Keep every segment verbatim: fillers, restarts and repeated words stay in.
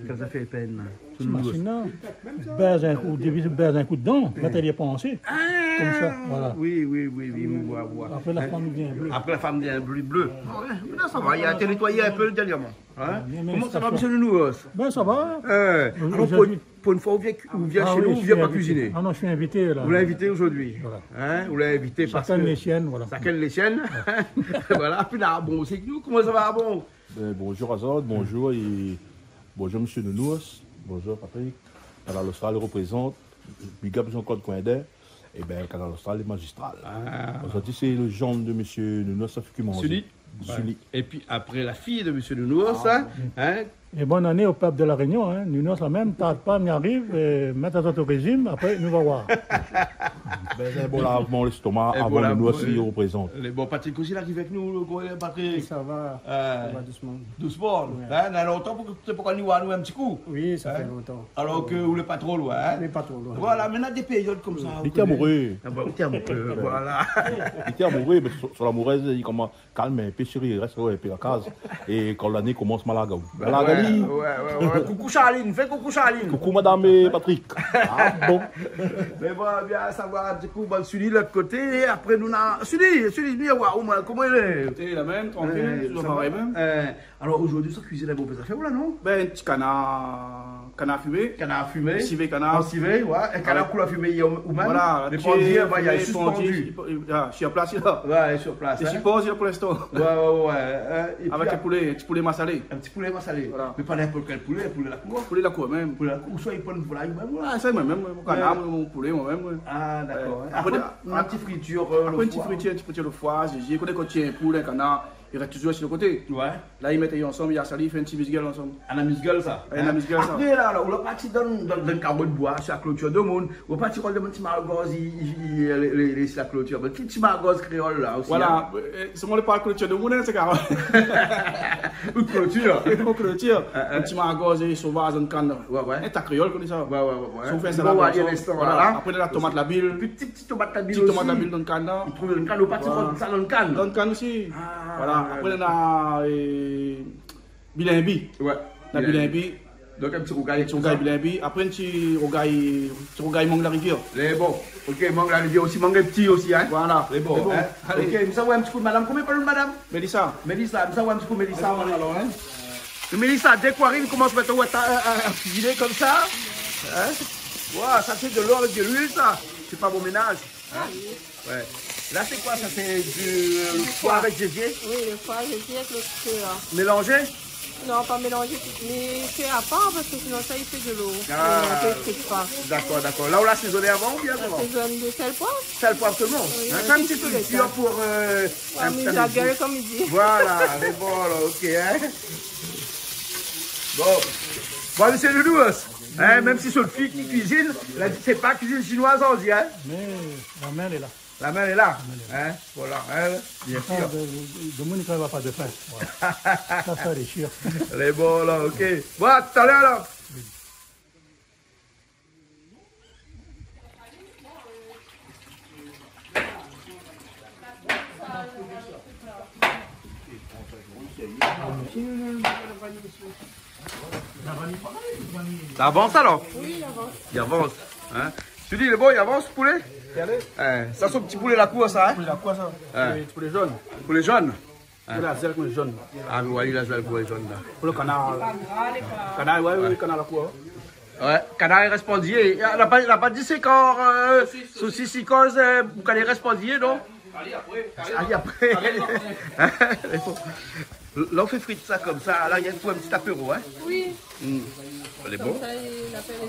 Kan sa fé pèn, sou nou. Machine la, bèz in kou, dévi, bèz in kou dedan, mèt ali pansé. Ah, konmsa, voilà. Oui, oui, oui, oui, oui, oui, oui. Apré, la fanm i vien blé. Apré, la fanm i vien blé, blé. Ah ouais, mé la, sa va, li la été nétoiyé in pé dèrnièrman. Hein ? Mé, mé koman sa va, mésyé Nounours ? Ben, sa va. Euh, alor, pou, pou in foi, ou vien, ou vien shé nou, ou vien pa kuiziné ? Ah oui, je suis invité. Ah non, je suis invité, là. Vous l'invitez aujourd'hui. Voilà. Hein ? Vous l'invitez parce que chacun les siennes, voilà. Chacun les siennes. Ouais. Voilà, pi la, bon, sé nou, koman sa va, bon ? Ben, bonjour Azor, bonjour é bonjour mésyé Nounours, bonjour Patrick. Kanal Austral i reprézant, big up Jean-Claude Coindin. Ében, Kanal Austral lé mazistral. Ah. Zordi sé lo janm de mésyé Nounours, sa fé ki manzé. Sully. Sully. Épi apré, la fiy de mésyé Nounours, hein, hein. É bone ané o pèp de La Rényon, hein. Nounours la mèm, tard pa, mi ariv, é mèt azot o rézim, apré nou va voir. Ben, in bon lavman lèstoma avan Nounours i reprézant. Lé bon, Patrick osi la ki ariv avèk nou, lo gro Patrick. Sa va, euh, sa va dousman. Dousman, hein, na lontan pou, sé pou kan nou, nou in ti kou. Oui, sa fé lontan. Alor ke ou lé pa tro loin, hein. Lé pa tro loin. Voilà, mé na dé périod konmsa. Li té amouré. Ah bon, li té amouré, voilà. Li té amouré, mé son, son lamourèz, li komans kalm in pé, shéri, rès in pé la kaz. É kan lané i komans, ma larg aou. Ma larg ali. Ouais, ouais, ouais. Koukou Charline, fé koukou Charline. Koukou madam é Patrick. Ah bon. Mé bon, bien savoir, di kou, bon, Sully, lot koté, é apré nou na Sully, Sully, vien voir, omoin, koman i lé ? Ékout, la mèm, trankil, toujour parèy mèm. Euh, alor, zordi, sa kuizine in bon pé zafèr, la, non ? Ben, ti kanar, kanar fimé. Kanar fimé. Sivé kanar. An sivé, ouais. É kanar kou la fimé, ou mèm. Voilà, lé pandi, fimé, ben, li lé pandi, suspandu. Ah, sur place, la. Ouais, sur place, hein. Lé suspandu pou linstan. Ouais, ouais, ouais, hein. Avèk in poulé, in ti poulé masalé. In ti poulé masalé. Voilà. Mé pa ninport kèl poulé, poulé la kour. Poulé la kour mèm. Poulé la kour, ou soi i pran volay mèm, ouais. Ah, sa mèm, mèm, mon kanar, mon poulé, moin mèm, ouais. Ah, dakor. Apré, in ti fritir, euh, apré, in ti fritir, in ti fritir lo foi, zézié, koné kan ou tié in poul, in kanar, i rès toujour si lo koté. Ouais. La, i mèt ali ansanm, i asali, i fé in ti mizgèl ansanm. Ah, in mizgèl, sa. Ouais, in mizgèl, sa. Apré, la, la, ou la parti dann, dann, dann karo d'boi, si la klotir domoun, ou la parti rod domoun ti margoz, i, i, i, lé, lé, lé, si la klotir. Mé ki ti margoz kréol, la, osi, hein ? Voilà, euh, sé moin lé pa klotir domoun, hein, sé karo. Ou klotir. Ou klotir. Ah, ah. In ti margoz, é sovaz, dann kann. Ouais, ouais. In ta kréol, koné sa. Ouais, ouais, ouais, ouais. Si ou fé sa, voilà. Apré, na la tomat labil. Pi ti, ti tomat labil osi. Ti tomat labil dann kann la. I trouv dann kann, ou parti rod sa dann kann. Dann kann osi. Ah, ouais. Voilà. Apré, na, euh, bilinbi. Ouais. Na bilinbi. Donk, in ti rougay. In ti rougay bilinbi. Apré, in ti rougay, ti rougay mang la rivièr. Lé bon. Ok, mang la rivièr osi, mang lé pti osi, hein. Voilà. Lé bon, hein. Alé. Ok, mi sa oir in ti kou madam. Koman i apèl madam ? Mélissa. Mélissa, mi sa oir in ti kou Mélissa. Alor, alor, hein. Mélissa, dé k'ou ariv, komans mèt aou a ta-, a, a, a kuiziné konmsa. Hein ? Ouah, sa sé de lo avèk de luil, sa. Sé pa bon ménaz. Hein ? Ouais. La, sé koi sa ? Sé di, euh, lo foi avèk zézié ? Oui, lo foi, zézié avèk lo kèr. Mélanzé ? Non, pa mélanzé, mé kèr apar, parske sinon sa i fé de lo. Ah. Sinon, sa i fé pa. Dakor, dakor. La, ou la asézoné avan oubien koman ? Asézoné de sèl, poiv. Sèl, poiv solman ? Oui, hein, in ti pé de kèr pou, euh, ouais, in ti pé de gou. Amuser la gueule, comme il dit. Voilà, lé bon, alor, ok, hein. Bon. Bon, mésyé Nounours, hein, mèm si sé out fiy ki kuizine, la di sé pa kuizine shinoiz, on di, hein. Mé la min lé la. La min lé la, hein, voilà, hein, bien sir. Ah, de, de, de moun i krèv pa de fin. Voilà. Sa, sa lé sir. Lé bon, la, ok. Bon, a talèr, la. Sa avans, alor ? Oui, i avans. I avans, hein ? Sully, lé bon, i avans, poulé ? Alé. Hein, sa sé ti poulé la kour, sa, hein ? Poulé la kour, sa. Hein. Ti poulé zone. Poulé zone. Hein. Poulé la zèl, poulé zone. Ah, mé oui, la zèl, poulé zone, la. Pou lo kanar, la. Kanar, oui, oui, kanar la kour, hein. Ouais, kanar i rès pandié. La pa, la pa di sé kan, euh, sosis i koz, euh, pou kanar i rès pandié, non ? Alé, apré, alé, apré. Alé, apré. La, ou fé frir sa konmsa. La, néna pou in ti apéro, hein ? Oui. Hmm. Lé bon. Konmsa, i apèl lé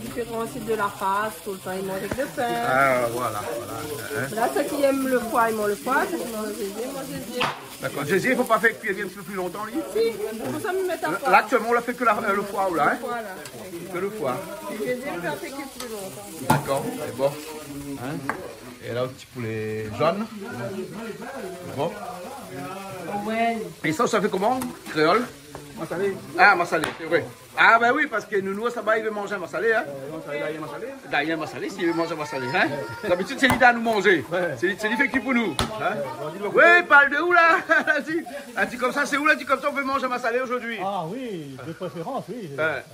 diféran, sé de la fars, toultan i manz avèk de pin. Ah, voilà, voilà. Hein ? La, sak i èm lo foi, i manz lo foi, sak i èm lo zézié, i manz zézié. Dakor. Zézié, i fo pa fé kuir in ti pé pli lontan, li ? Si, pou sa, mi mèt apar. La, aktièlman, ou la fé ke la, euh, lo foi, la, hein ? Lo foi, la. Ke lo foi. Zézié, mi fé fé kuir pli lontan. Dakor, lé bon. Hein ? É la, ti poulé zone. Bon. Ouais. É sa, sa fé koman, kréol ? Masalé. Ah, masalé, sé vré. Ah, bin oui, parske nou, nou, sa va, li vé manz masalé, hein. Euh, non, sa, li la rien masalé. Li la rien masalé, si li vé manz masalé, hein. Dabitid, sé li la nou manzé. Ouais. Sé li, sé li fé kui pou nou, hein. Ouais, on dit le... Oui, parl de ou, la ? La di, la di konmsa, sé ou, la di konmsa, ou vé manz masalé zordi. Ah oui, de préférence, oui. Ouais.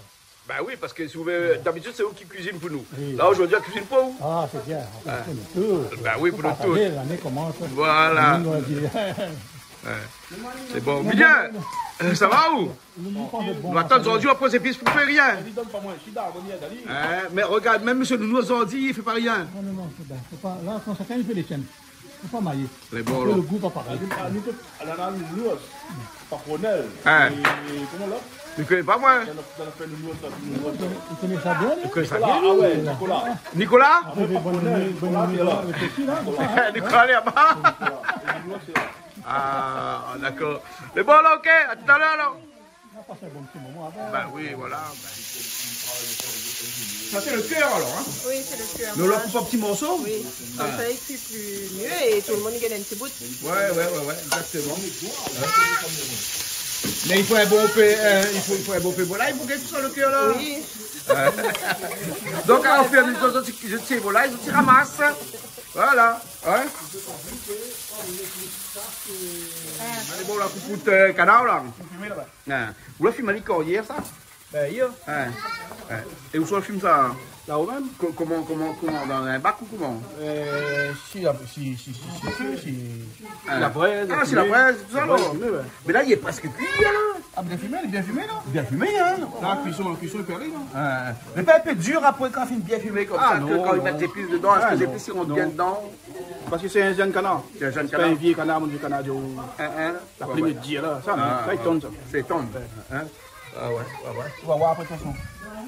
Bin oui, parske si ou vé, dabitid, sé ou ki kuizine pou nou. Oui. La, zordi, la kuizine pou ou. Ah, sé bien. Ouais. Pou nou tout. Bin oui, pou nou tout. Partazé, lané i komans. Voilà. Nou, nou la di. Ouais. Sé bon. Miguel, euh, sa va ou ? Nou, nou, nou, nou atann zordi, apré, zépis pou fé rien. Hein, mé regard, mèm mésyé Nounours zordi, li fé pa rien. Non, non, non, sé pa, sé pa, la, kan shakinn i fé lé sienn. Fo pa mayé. Lé bon, alor. Lo gou pa parèy. Ah, nou, nou, nou, nou, pa Ronel. Hein. É koman la ? Li koné pa, moin. Li koné sa bien, li. Li koné sa bien, ah ouais, li. Nicolas. Nicolas ? Apré, pa Ronel. Nicolas, lé laba. Nicolas, lé laba. Nicolas, lé laba. Ah, dakor. Lé bon, la, OK. A tout à l'heure, alor. On a passé un bon petit moment avec. Bah oui, voilà. Ça, c'est le cœur, alors, hein ? Oui, c'est le cœur. Mais on la coupe en petits morceaux ? Oui. Comme ça, il cuit plus mieux et tout le monde i gingn in ti bout. Ouais, ouais, ouais, ouais, exactement. Hein ? Mais il faut un bon peu, euh, il faut, il faut un bon peu, voilà, il faut que ce soit le cœur, là. Oui. Ouais. Donc, au fur et à mesure, je, je, je, voilà, je ramas. Voilà. Hein ? Allez, bon, la coupe, euh, canard, là. Ah, ou la fim ali kan yèr sa ? Bin, yèr. Ouais. Ouais. É ousa ou la fim sa ? La ou mèm ? Ko-, koman, koman, koman, dan in bak ou koman ? Euh, si, si, si, si la brèz, ah, si la brèz, tousa, alor. Ouais. Mé la, li lé prèsk kui, la. Ah, bien fimé, lé bien fimé, la. Bien fimé, hein. La kuison, la kuison lé pèrdi, la. Ouais. Mé pa in pé dir apré, kan la fine bien fimé konmsa, ke kan i mèt zépis dedan, èske zépis i rant bien dedan ? Parske sé in jenn kanar. Sé in jenn kanar. Sé pa in vié kanar, mon vié kanar de... Hein, hein. La plim lé dir la, sa, non, sa i tonn, sa. Sa i tonn. Hein ? Ah ouais, ouais, ouais. Ou va voir apré, de tout fason.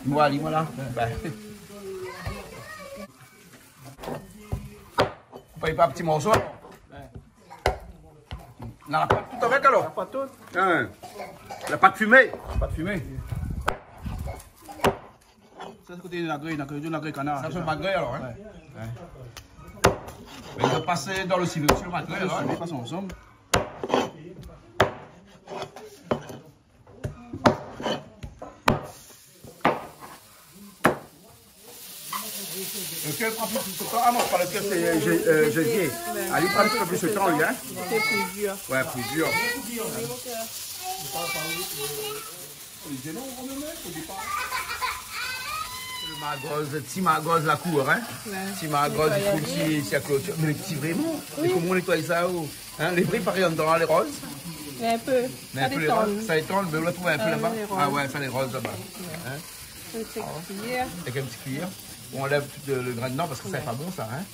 Nou va alé, voilà. Bin. Koup ali par ti morso. Na la pat tout avèk, alor ? La pat tout. Hein. La pat fimé. La pat fimé. Sa, sé koté nagré, nagré, nagré kanar, sa, sé sa. Nagré, alor, hein ? Ouais. Ouais. Mé i sa pas dan lo sivé osi, lo nagré, alor, hein ? Lo sivé, pas ansanm. Lo kèr i pran plis de tan. Ah non, pa lo kèr, sé, euh, je-, euh, jeudié. Ali i pran in ti pé plis de tan, li, hein ? Sé pli dir. Ouais, pli dir. Lo margoz, ti margoz la kour, hein ? Ouais. Ti margoz, i trouv isi, isi la klotir. Mé lé pti vréman. Oui. É koman ou nétoy sa, ou ? Hein, lé vré parèy andan, lé roz ? Mé in pé. Mé in pé lé roz. Sa i tonn. Sa i tonn, mé ou la trouv in pé laba. Ah ouais, sa, lé roz laba. Hein ? Avèk in ti kuiyèr. Avèk in ti kuiyèr. Ou anlèv tout lo, lo grin dedan parske sa lé pa bon, sa, hein.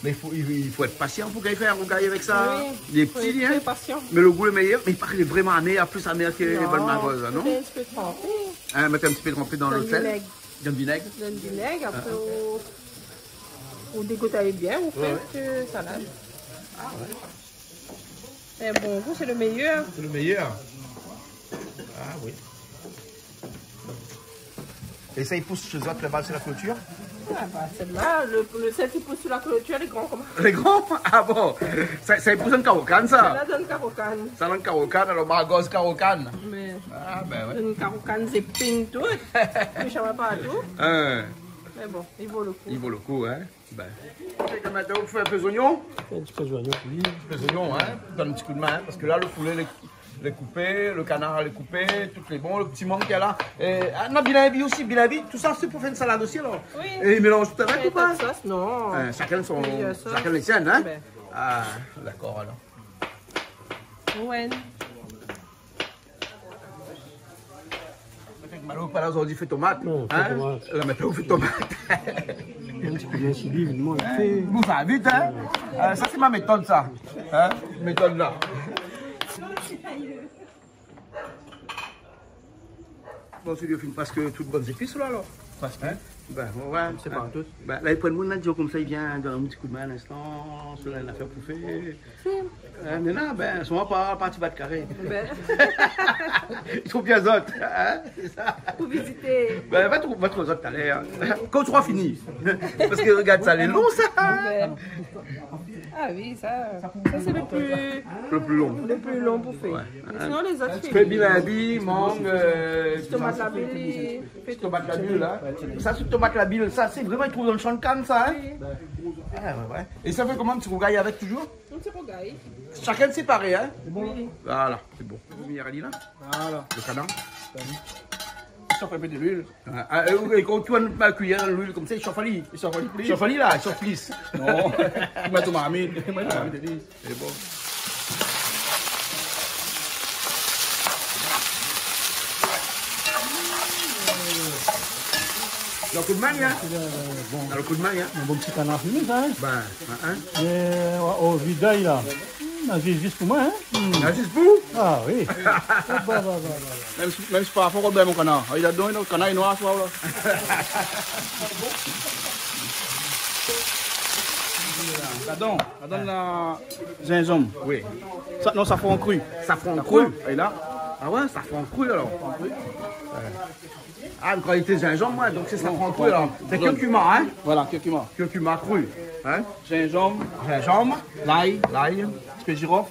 Mé i fo, i, i fo èt pasian pou gingn fé in rougay avèk sa. Oui. Lé pti, hein. Fo èt tré pasian. Mé lo gou lé méyèr, mé i paré lé vréman amèr, pli amèr ke lé bann margoz, non ? Non, mèt in ti pé tranpé. Hein, mèt in ti pé tranpé dan lo sèl. Dan lo vinèg. Dan lo vinèg. Dan lo vinèg, apré, ah, ou, ou dégout ali bien, ou fé in ti salad. Ah ouais. É bon gou, sé lo méyèr. Sé lo méyèr. Ah oui. É sa i pous shé zot laba, sé la klotir ? Ah, bah, sèl-la, lo, lo sèl ki pous su la klotir, lé gran, koman ? Lé gran ? Ah bon ? Sa, sa i pous dan Karokan, sa ? Sa la, dan Karokan. Sa, dan Karokan, alor, margoz Karokan. Mé... Ah, bin ouais. Dan Karokan, zépin tout. Toush pa partou. Hein. Mé bon, i vo lo kou. I vo lo kou, hein. Bin. Sé konm in ti pé zoignon. In ti pé zoignon. In ti pé zoignon, hein. Donn in ti kou d'min, hein, parske la, lo poulé, lé, lé koupé, lo kanar, lé koupé, tout lé bon, lo pti mang lé la. É, ah, non, bilinbi osi, bilinbi, tousa, sé pou fé in salad osi, alor. Oui. É i mélanz tout avèk ou pa ? Sos, non. Hein, shakinn son, shakinn lé sienn, hein. Bin. Ah, dakor, alor. Owen. Malo pa la, zordi fé tomat. Non, fé tomat. Hein ? La, mintnan ou fé tomat. In ti kou d'lin, si li, li manz, fé. Bon, sa va vit, hein ? Euh, sa, sé mon métod, sa. Hein ? Métod la. Bon, sé li la fine pas tout bann zépis la, alor. Pas. Hein ? Bin, ouais. Sé pa tout. Bin, la, i pran moun la, di konmsa, i vien donn in ti kou d'min in instan, si la néna in nafèr pou fé. Si. Hein, mé non, bin, soman pa, pa ti bat karé. Bin. I trouv bien zot, hein, sé sa. Pou vizité. Bin, va trouv, va trouv zot talèr, hein. Kan ou sra fini. Parske regard sa, lé lon, sa. Bin. Ah oui, sa, sa sé le pli, le pli lon. Le pli lon pou fé. Ouais. Mé sinon, lé zot, fé bilinbi, mang, euh, tomat labil, fé tomat labil, hein. Sa, sé tomat labil. Sa, sé vréman, i trouv dan le shan kann, sa, hein. Oui. Ah, ouais, ouais. É sa fé koman, ti rougay avèk toujour ? In ti rougay. Shakinn séparé, hein ? Oui. Voilà, sé bon. Ou mèt ali la ? Voilà. Le kanar. I shof in pé de luil. Ah, ah, é, é kan ou tourn la kuiyèr dan luil konmsa, i shof ali. I shof ali plis. I shof ali la, i shof plis. Non. Ou mèt out marmit. Ou mèt out marmit, li. Sé bon. Dan le kou d'min, hein ? Bon. Dan le kou d'min, hein ? In bon ti kanar fini, sa, hein ? Bin, hein, hein ? É, o, o viday, la. Hmm, la vi zis pou moin, hein ? Hmm. La vi zis pou ? Ah oui. Ba, ba, ba, ba, ba. Mèm si, mèm si parfoi, ou koné mon kanar. Ah, li lé dedan, le kanar lé noir, sa, la. Ladan, ladan, la zinzanm. Oui. Sa, non, safran kri. Safran kri. Dakor ? É la ? Ah ouais, safran kri, alor. Safran kri. Ouais. Ah, in kalité zinzanm, ouais, donk sé safran kri, alor. Non, sé kurkuma, hein ? Voilà, kurkuma. Kurkuma kri, hein ? Zinzanm. Zinzanm. Lay. Lay. Ti pé zirof.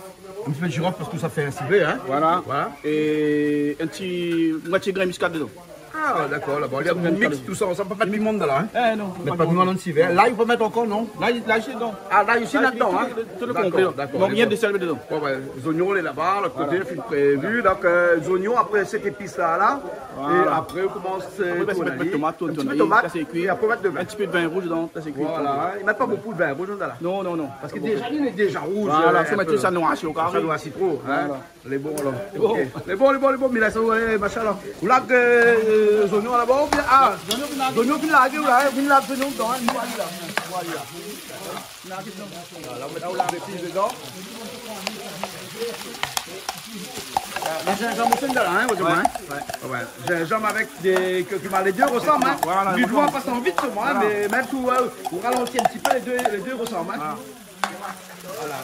In ti pé zirof parske sa fé in sivé, hein ? Voilà. Voilà. É in ti moitié grin miskad dedan. Ah, dakor, la, bon, i mix tout sa ansanm, pa mèt piman dedan la, hein ? Eh, non, mèt pa piman dan le sivé, hein ? Lay, i pé mèt ankor, non ? Lay, lay, sé dedan. Ah, lay osi, lay, lé dedan, tout, hein ? Tout le konplé. Dakor, dakor. Non, rienk de sèl dedan. Bon, bin, zoignon lé laba, le koté, fine prévu. Voilà. Donk, euh, zoignon, apré, sèt zépis la, la. Voilà. É apré, ou komans, euh, apré, bin, tourn ali. Mèt tomat, tourn ali. In ti pé tomat, sa sé kui. É apré, mèt le vin. In ti pé de vin rouj dedan, sa sé kui. Voilà, hein. I mèt pa bonpé de vin rouj dedan la. Non, non, non. Parske déza, li lé déza rouj, voilà, euh, fo mèt sa noir, si, o kari. Sa noir, si tro, hein. Voilà. Lé bon, alor. Lé bon. Ok. Lé bon, lé bon, lé bon. Mé la, sa, ouais, machin, la. Ou la, euh, zoignon laba, oubien, ah, zoignon fine largé, ou la, fine larg zoignon dedan, hein, nou va alé la. Nou va alé la. Voilà, ou mèt tout lé zépis dedan. Ah, mé zinzanm osi dedan la, hein, ou di amoin, hein ? Ouais, ouais. Ouais. Zinzanm avèk dé kurkuma, lé dé i rosanm, hein. Voilà, i rosanm. Vit, ou pas vit, hein, voilà, mé mèm si ou, euh, ou ralanti in ti pé, lé dé, lé dé i rosanm, hein. Voilà. Voilà.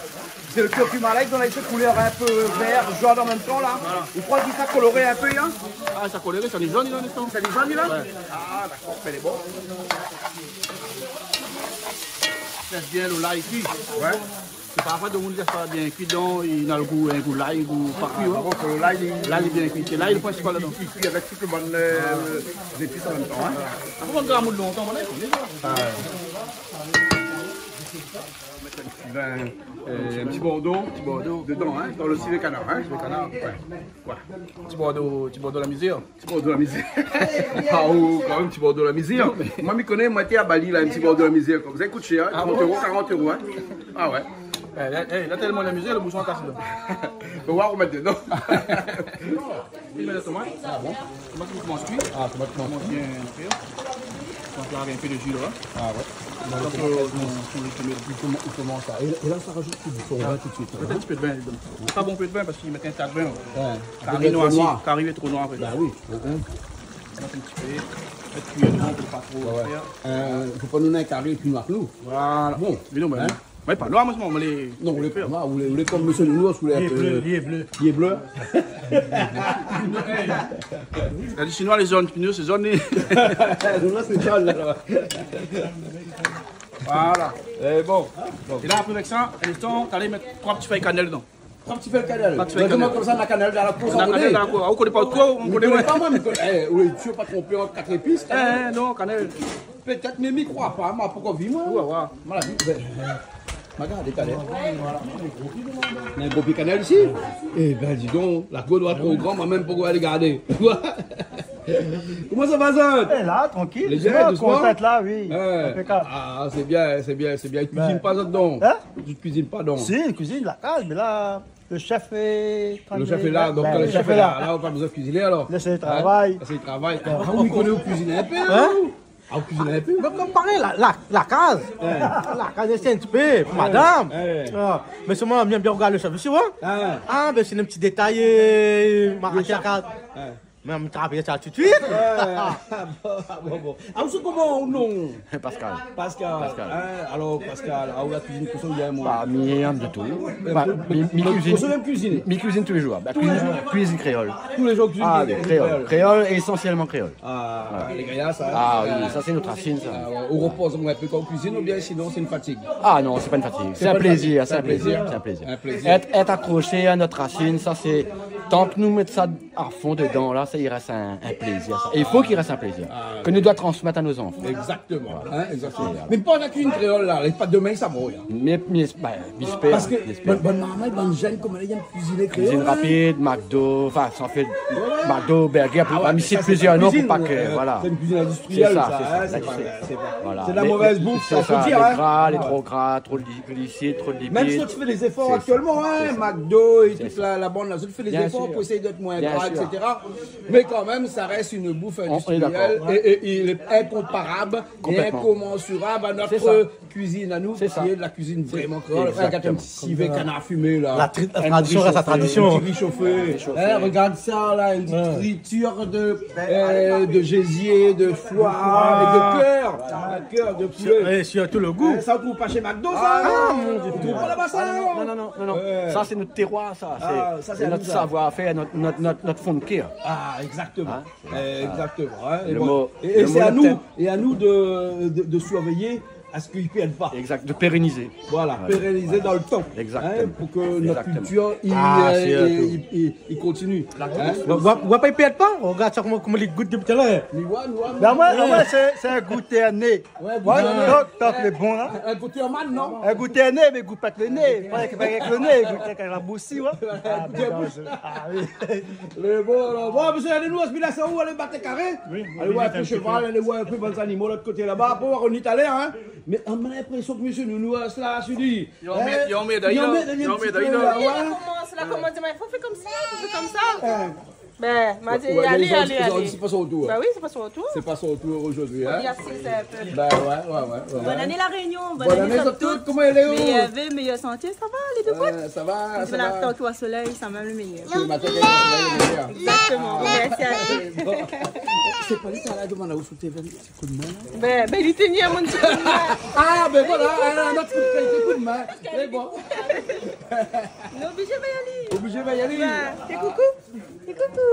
Sé le kurkuma la, i donn in koulèr in pé vèr, zone an mèm tan la. Voilà. Ou kroi ke sa koloré in pé, hein ? Ah, sa koloré, sa lé zone, la, an mèm tan. Sa lé zone, la ? Ouais. Ah, dakor, mé lé bon. Lès bien lo lay kui. Ouais. Sé parfoi, donk, ou lès pa bien kui, donk, li na le gou, in gou lay, gou pa kui, hein. Ah, par kont, lo lay, li, lay, li lé bien kui. Sé lay le prinsipal ladan. Li kui avèk tout le bann, euh, zépis an mèm tan, hein. Apré, ou va gramouy lontan, ou va koné sa. Ah, ouais. Bin, euh, in ti bordo, ti bordo dedan, hein, dan le sivé kanar, hein. Sivé kanar. Ouais. Voilà. Ti bordo, ti bordo la mizèr. Ti bordo la mizèr. Ah, oh, kan mèm, ti bordo la mizèr. Non, mé moin, mi koné, moin té a Bali la, in ti bordo la mizèr, konmsa i kout shèr, hein, trant euro, karant euro, hein. Ah ouais. Eh, la, eh, la, tèlman la mizèr, le boushon la kasé, la. Fo voir, ou mèt dedan. Ou mèt la tomat. Ah bon ? Tomat i komans kui. Ah, tomat i komans kui. Komans bien kui. Komans larg in pé de ji la. Ah ouais. Donk, euh, i komans, i komans sa. É, é la, sa rajout du vin tout de suite, hein. Mèt in ti pé de vin dedan. Pa bonpé de vin parske i mèt in ta de vin. Ouais. Kari noir, kari lé tro noir, an fèt. Ba oui. Mèt in ti pé. Mèt kui dedan pou pa tro fèr. Ouais, ouais. Euh, fo pa nou néna in kari pli noir ke nou. Voilà. Bon. Mé non, mé hein ? Mé pa noir, moin, moin lé... Non, ou lé pa noir, ou lé, ou lé konm mésyé Nounours, ou lé, li lé blé, euh, li lé blé. Li lé blé. La di shinoi, lé zone, pi nou, sé zone, li. Zone la, sé zone, la. Voilà. Eh, bon. Bon. É la, apré, avèk sa, in instan, ou alé mèt troi ti fèy kanèl dedan. Troi ti fèy kanèl. Troi ti fèy kanèl. Mé koman sa, la kanèl dan la kour, sa, ou koné ? Kanèl dan la kour. Ah, ou koné pa kosa ou, ou koné, ouais. Mi koné pa, moin, mi koné, eh, ou lé sir pa tronpé an kat zépis, kanèl. Eh, non, kanèl. Pétèt, mé mi kroi pa, moin, pankor vi, moin. Ouais, ouais. Moin la vi, bin, euh, Ma gard talèr. Néna in gro pié kanèl isi. Eh bin, di donk, la kour doi èt tro gran, moin mèm pankor alé gardé. Koman sa va, zot ? Eh, la, trankil. Lé bien, dousman ? Kontan la, oui. Hein. Inpékab. Ah, sé bien, sé bien, sé bien. Bin. Kuizine pa, zot, donk ? Hein ? Zot kuizine pa, donk ? Si, kuizine la kaz, mé la, le shèf lé... Le shèf lé la, donk, bin, le shèf lé la. La, ou pa bezoin kuiziné, alor. Lès ali travay. Hein ? Lès ali travay. Bon. Ah, ou i koné, ou kuizine in pé, hein ? Hein ? Ah, ou kuizine in pé ? Mé konm parèy, la, la, la kaz. Ouais. La kaz, sé in ti pé pou madam. Ouais. Ah, mé solman, mi èm bien rogard le shèf isi, ouais. Ah. Ah, bin, sé in ti détay, euh, ma... Le shèf. Kaz. Ouais. Mé mi trap sa tout suit. Ah bon, ah bon, bon. Ah, ou sé koman, ou non ? Pascal. Pascal. Pascal. Hein, alor, Pascal, ah, ou la kuizine, kosa ou yèm, ou ? Ba, mi yèm de tout. Ba, mi, mi kuizine. Kosa ou yèm kuizine ? Mi kuizine tou lé jour. Ba, kuizine, kuizine kréol. Tou lé jour, kuizine kréol. Ah oui, kréol. Kréol é ésansièlman kréol. Ah, lé gayar, sa, hein ? Ah oui, sa sé nout rasine, sa. Ah ouais, ou ropoz in pé kan ou kuizine, oubien sinon sé in fatig ? Ah non, sé pa in fatig. Sé in plézir, sé in plézir, sé in plézir. In plézir. Èt, èt akrosé a nout rasine, sa sé, tan ke nou mèt sa a fon dedan la, sa i rès in, in plézir, sa. É i fo k'i rès in plézir. Ah, ke nou doi transmèt a nout zanfan. Exactement, hein, exactement. Voilà. Mé pa la kuizine kréol la, lé pa domin sa, bon, hein. Mé, mé, ba, Mi éspèr, mi éspèr. Parske bann, bann marmay, bann jenn, koman i yèm kuiziné kréol, hein ? Kuizine rapid, McDo, anfin, sa i fé McDo, burger, ah ouais, mé sé sa, sé plizièr non, pou pa ke, euh, voilà. Sé in kuizine industrièl, sa, hein, sé pa, sé pa, voilà. Sé de la mové bouf, sa, fo dir, hein. Lé gra, lé tro gra, tro de gli-, gliside, tro de lipid. Mèm si zot i fé dé zéfor aktièlman, hein, McDo é tout la, la bann la, zot i fé dé zéfor pou éséy èt moin gra, et cetera. Bien sûr. Mé kan mèm, sa rès in bouf industrièl é, é, é lé inkonparab é inkomansurab a nout kuizine a nou, ki lé la kuizine vréman kréol. Sé sa. Exactement. Rogard in ti sivé kanar fimé la. La tri-, la tradision rès la tradision. In ti ri shofé. Hein, rogard sa la, in ti fritir de, euh, de gésier, de foi é de kèr. Ah, kèr de poulé. É sirtou le gou. Hein, sa ou trouv pa shé McDo, sa ? Ah non, non, non, non, non. Sa sé nout téroir, sa. Sé nout savoir-fèr, nout, nout, nout, nout fon de kèr. Ah, exactement. Hein ? Euh, exactement, hein. É bon. É, é sé a nou, é a nou de, de, de survéyé a se k'i pèrd pa. Exact, de pérénizé. Voilà, pérénizé dan le tan, hein, pou ke nout kiltir i, euh, i, i, i kontinié. Ou voi, ou voi pa, i pèrd pa. Rogard sa, koman, koman li gout dopi talèr. Mi voi, mi voi, mi voi. Mé amoin, amoin, sé, sé in gouté a né. Ouais, bon, ouais, ouais. Tank, tank lé bon, la. In gouté an man, non ? In gouté a né, mé gout pa èk le né. Pa èk, pa èk le né, gout èk la boush, ouais. Ah, gouté a boush. Ah oui. Lé bon, alor. Bon, mésyé Nounours, bin la, sa ou alé bat karé ? Oui, oui, alé voir in pé shoval, alé voir in pé bann zanimo lot koté laba. Apré, ou va revnir talèr, hein. Mé, euh, ma linprésion ke mésyé Nounours la, sé li. Li anmèrd, li anmèrd, li anmèrd in ti pé la, ouais. La komans, la komans, mé fo fé konmsa, fo fé konmsa. Hein. Bin, ma di, alé, alé, alé. Sé pa son tour. Ba oui, sé pa son tour. Sé pa son tour zordi, hein. Fo li asiz in pé. Ba ouais, ouais, ouais, ouais. Bone ané La Rényon, bone ané zot tout. Koman i lé, ou ? Méyèr vé, méyèr santé, sa va, lé dé bout ? Euh, sa va, sa va. Tank ou na solèy, sa mèm le méyèr. Sé le matin k'i na solèy, le méyèr. Exactement. Mèrsi a zot. Bon. Sé pa li, sa la domann aou sou téléfone. Koudmin la ? Bin, bin, li té ni amoin ti koudmin. Ah, bin voilà, in ot koudmin, koudmin. Sé bon. Nou oblizé va y alé. Oblizé va y alé. Ba, fé koukou. Fé koukou.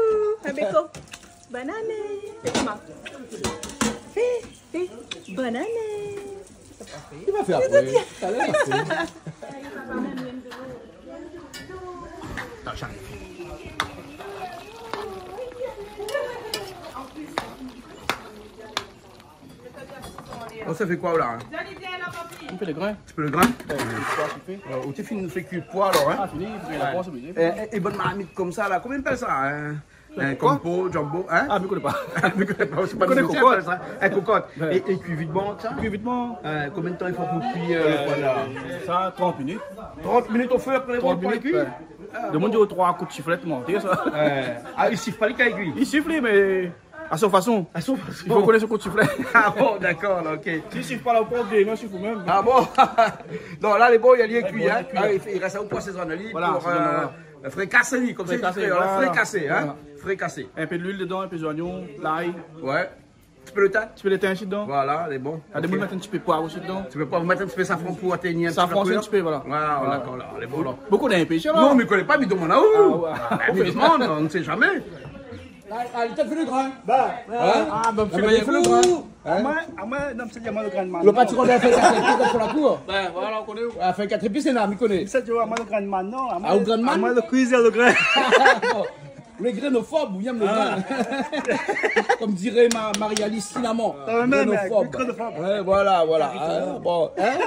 Fé béko. Bone ané. Fé koman ? Fé, fé. Bone ané. Li va fé apré. Talèr, apré. Ou sa fé koi, la, hein ? Mi fé le grin. Ti pé le grin ? Ouais, le poi, ti pé. Euh, ou té fine fé kui le poi, alor, hein ? Ah, fini, fé la pos, oblizé. É, é, é bann marmit konmsa, la, koman i apèl sa, hein ? Hein, koi ? Konpo, jumbo, hein ? Ah, mi koné pa. Mi koné pa, sé pa... Mi koné kokot. In kokot. Ouais. É, é kui vit bon, sa ? Kui vit bon. Euh, konbien de tan i fo pou kui, euh, le poi, la ? Euh, sa, trant minit. Trant minit o fé, apré, lé bon, kui. Trant minit, ouais. Ah, bon. Demoun i di, o, troi kout siflèt, mé té sa. Ouais. Ah, i sifl pa, li, kan li kui ? I sifl, mé a son fason. A son fason. I fo koné son kout siflèt. Ah bon, dakor, la, OK. Si i sifl pa, la, ou pran dé, non, i sifl mèm. Ah bon ? Non, la, lé bon, li lé kui, hein. Lé bon, lé kui. Ah, i fo, i rès sa pou asézoné ali, voilà, pou, euh, asézoné, voilà. Frikasé, konm sa i di, frikasé, voilà. Frikasé, hein. Voilà. Frikasé. In pé de luil dedan, in pé zoignon, lay. Ouais. Ti pé le tin. Ti pé le tin osi dedan. Voilà, lé bon. OK. Ah, demoun i mèt in ti pé poiv osi dedan. Ti pé poiv, mèt in ti pé safran pou aténir in ti pé la koulèr. Safran, in ti pé, voilà. Voilà, dakor, la, lé bon, la. Bokou d'in pé, sa va. Non, mi koné pa, mi domann aou. Ah, ouais. Ah, mi domann, on ne sait jamais. Alé, alé, té fé le grin. Ba, hein ? Ah, ba, mi fé le grin. Hein ? Amoin, amoin, non, sé amoin le grin man. Le pati koné fé kat épis dan la kour. Bin, voilà, ou koné. Ah, fé kat épis, sé la, mi koné. Sé, ou voi, amoin le grin man, non. Ah, ou grin man ? Amoin le kuizèr le grin. Bon. Le grinofob, ou yèm le grin. Ah. Konm diré Ma-, Marie-Alice Sinaman. Ah, mèm, mèm, grinofob. Grinofob. Ouais, voilà, voilà. Karitolog. Hein, bon, hein ?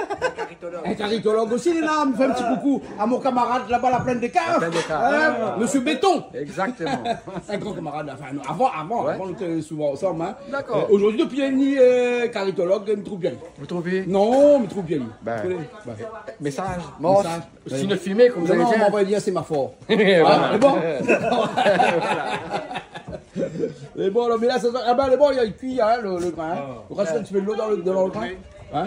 In karitolog osi, lé la, mi fé in ti koukou a mon kamarad laba, la Plaine des Cafres. La Plaine des Cafres. Hein, mésyé Béton. Exactement. In gran kamarad, anfin, nou, avan, avan, ouais, avan, nou té souvan ansanm, hein. Dakor. Euh, zordi, dopi li lé, euh, karitolog, mi trouv bien. Ou trouv bien ? Non, mi trouv bien. Bin, mésaz. Mésaz. Mors. Signe de fumée, konm sa i di. Non, non, mi sa dir, sé ma for. Voilà. Ah, lé bon. Lé bon, la, mé la, sa, ah bin, lé bon, li lé kui, hein, le, le grin, hein. Ah. I rès in ti pé de lo dan le, dan le grin. Oui. Hein ?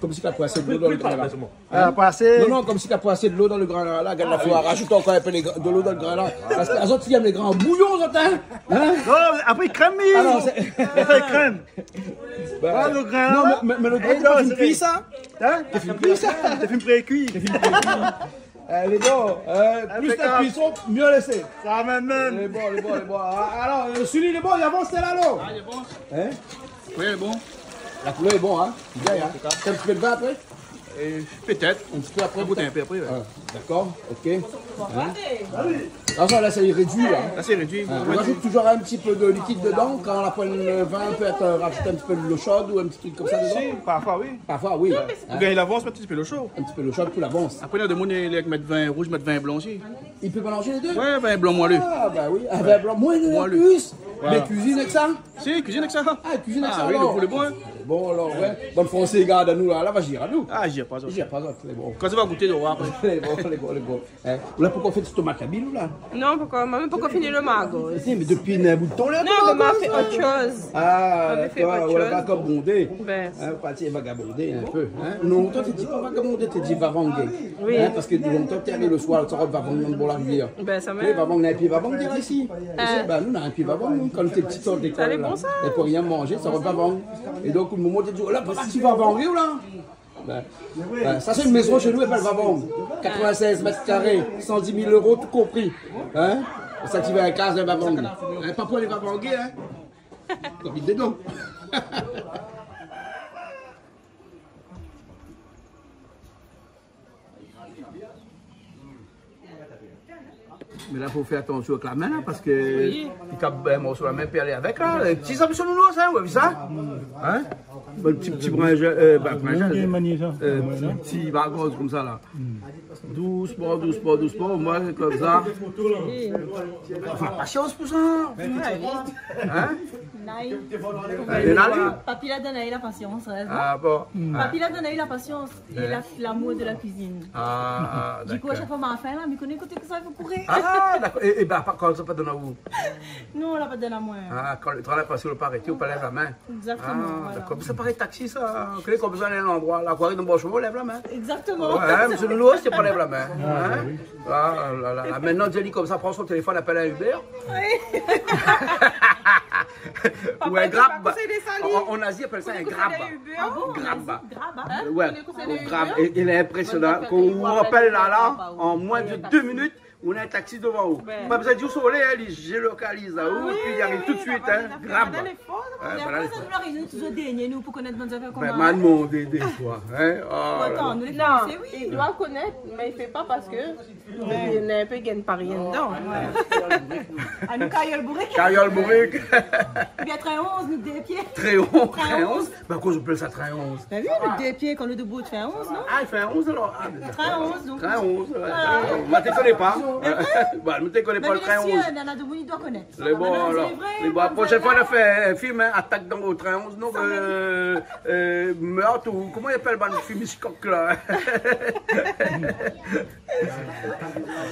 Comme si t'as pas assez de l'eau dans le grain, là. Hein ? Ah, pas assez. Non, non, comme si t'as pas assez de l'eau dans le grain, là. Là, regarde la fois, rajoute encore un peu les gra-, de l'eau dans le grain, là. Parce que les autres, ils aiment les grains bouillants, autres, hein ? Hein ? Non, après, il crème, il... Ah non, c'est... Après, il crème. Bah, ah, le grain, non, là. Mais, mais, mais le grain, eh, t'as non, fait une cuisse, hein ? Hein ? T'as fait une cuisse, hein ? T'as fait une pré-cuit. Eh, lé bon, hein, plus la cuisson, mieux lé. Impeccable. Ça va même, même. Lé bon, lé bon, lé bon. Ah, alors, euh, Sully, lé bon, il avance, c'est là, non ? Ah, lé bon. Hein ? Oui, lé bon. La couleur est bon, hein ? Bien, hein ? En tout cas. T'as un petit peu de vin après ? Et peut-être. Un petit peu après, peut-être. Goûter un peu après, ouais. Ah, d'accord, ok. Hein ? Ah, ça, là, c'est réduit, là. Là, c'est réduit. Ah, on rajoute toujours un petit peu de liquide dedans. Quand on a pas le vin, on peut être, euh, rajouter un petit peu de l'eau chaude ou un petit truc comme ça dedans. Si, parfois, oui. Parfois, oui. Hein ? Ou bien il avance un petit peu l'eau chaude. Un petit peu l'eau chaude pour l'avance. Après, il y a des gens qui mettent vin rouge, mettent vin blanc aussi. Il peut mélanger les deux ? Ouais, vin blanc moelleux. Ah, bah oui, un vin blanc moelleux en plus. Moelleux. Voilà. Mais cuisine avec ça ? Si, cuisine avec ça. Ah, cuisine avec ça, oui, alors. Le poulet bon, hein. Bon, alors, ouais. Bon, français, garde à nous, là, là, va gérer à nous. Ah, j'y ai pas, ça. J'y ai pas, ça, c'est bon. Quand ça va goûter, on va après. Lé bon, lé bon, lé bon. Hein ? Ou la, pourquoi fé tomat kabyle, ou la ? Non, pourquoi ? Maman, pourquoi finir le mago ? Si, mais depuis un bout de temps, là, non, mais ma fé autre chose. Ah, d'accord, ou la vakabondé. Ben. Hein, parti vagabonder un peu, hein. Non, toi, tu dis pas vagabonder, tu dis vavanguer. Oui. Hein, parce que longtemps, t'es allé le soir, ça va vavanguer dans la rivière. Ben, ça va. Oui, vavang, na in pié vavang, t'es ici. Hein. Ici, ben, nous, on a un pied vavang, nous, quand on était petit, on était là. Ça allait bon, ça. Et pour rien manger, ça va vavang. Et donc, au moment où tu dis, oh là, papa, tu vas vanger, là ? Ben, ben, ça, c'est une maison chez nous, elle s'appelle Vavang. Quatre-vingt-seize mètres carrés, cent dix mille euros, tout compris. Hein ? Ça, tu vas à la case de Vavang. Hein, pas pour les Vavangais, hein ? Comme il est dedans. Mais là, faut faire attention avec la main, là, parce que... Oui. Il tape un morceau la main, puis aller avec, là. Les petits hommes sur nous, ça, ouais, ça. Hein ? Bon, petit, petit brin, euh, bah, brin, euh, petit, petit brin rose comme ça, là. Doucement, doucement, doucement, moi, comme ça. Oui. Enfin, patience pour ça. Hein ? Naï. Naï. Papi la donn aou la pasians, hein. Ah bon ? Papi la donn aou la pasians é la, lamour de la kuizine. Ah, dakor. Du coup, a shak foi ma la fin la, mi koné koté ke sa i fo kouri. Ah, dakor. É, é bin, par kont, sa pa donn aou ? Non, la pa donn amoin. Ah, kan le trin la pasé, ou la pa arété, ou pa lèv la min. Exactement, voilà. Ah, dakor. Mé sa paré taxi, sa. Ou koné, kan ou la bezoin alé in landroi, la, ou ariv dan Boshoman, ou lèv la min. Exactement. Ouais, hein, mésyé Nounours, sé pa lèv la min. Ah, hein ? Oui. Ah la la la. Mintnan, Jenny, konmsa, pran son téléfone, apèl in Uber. Oui. Ou in Grab. Papa, ou koné kosa i lé sa, li ? An, an Azi, i apèl sa in Grab. Ou koné kosa i lé Uber ? Ah bon, Grab. An Azi, Grab, hein ? Ouais, ou koné kosa i lé Grab. Uber ? É, é lé inprésionan. Kan ou apèl la, la, an moin de dé minit, ou néna in taxi dovan ou. Ouais. Pa bezoin di ousa ou lé, hein, li géolokaliz aou, épi li ariv tout de suite, hein. Ah oui, oui, oui. Grab. Voilà, lé for. Hein, voilà, lé for. Mé apré sa, nou, La Rényon, nou lé touzour dernié, nou, pou konèt bann zafèr konmsa. Mé non, dé, dé foi, hein. Oh la la. Atann, nou lé fransé, oui. Non, li doi konèt, mé li fé pa parske li lé in pé gingn pa rien dedan. Ouais. Ah, nou, kariol bourik. Kariol bourik. Oubien trin onz, nou dé pié. Trin onz, trin onz. Trin onz. Bin, akoz i apèl sa trin onz ? Bin oui, nou dé pié, kan nou dé bout, trin onz, non ? Ah, i fé in onz alor. Ah, dakor. Trin onz, donk. Trin onz, ouais. Voilà. Moin té koné pa. Sé vré ? Bin, moin té koné pa le trin onz. Mé bien sir, nana domoun i doi konèt. Lé bon, alor. Sé vré, lé bon. La proshèn foi, nou fé in film, hein, Atak dan le trin onz, non, euh, euh, Meurtre ou, koman i apèl bann film Hitchcock la ?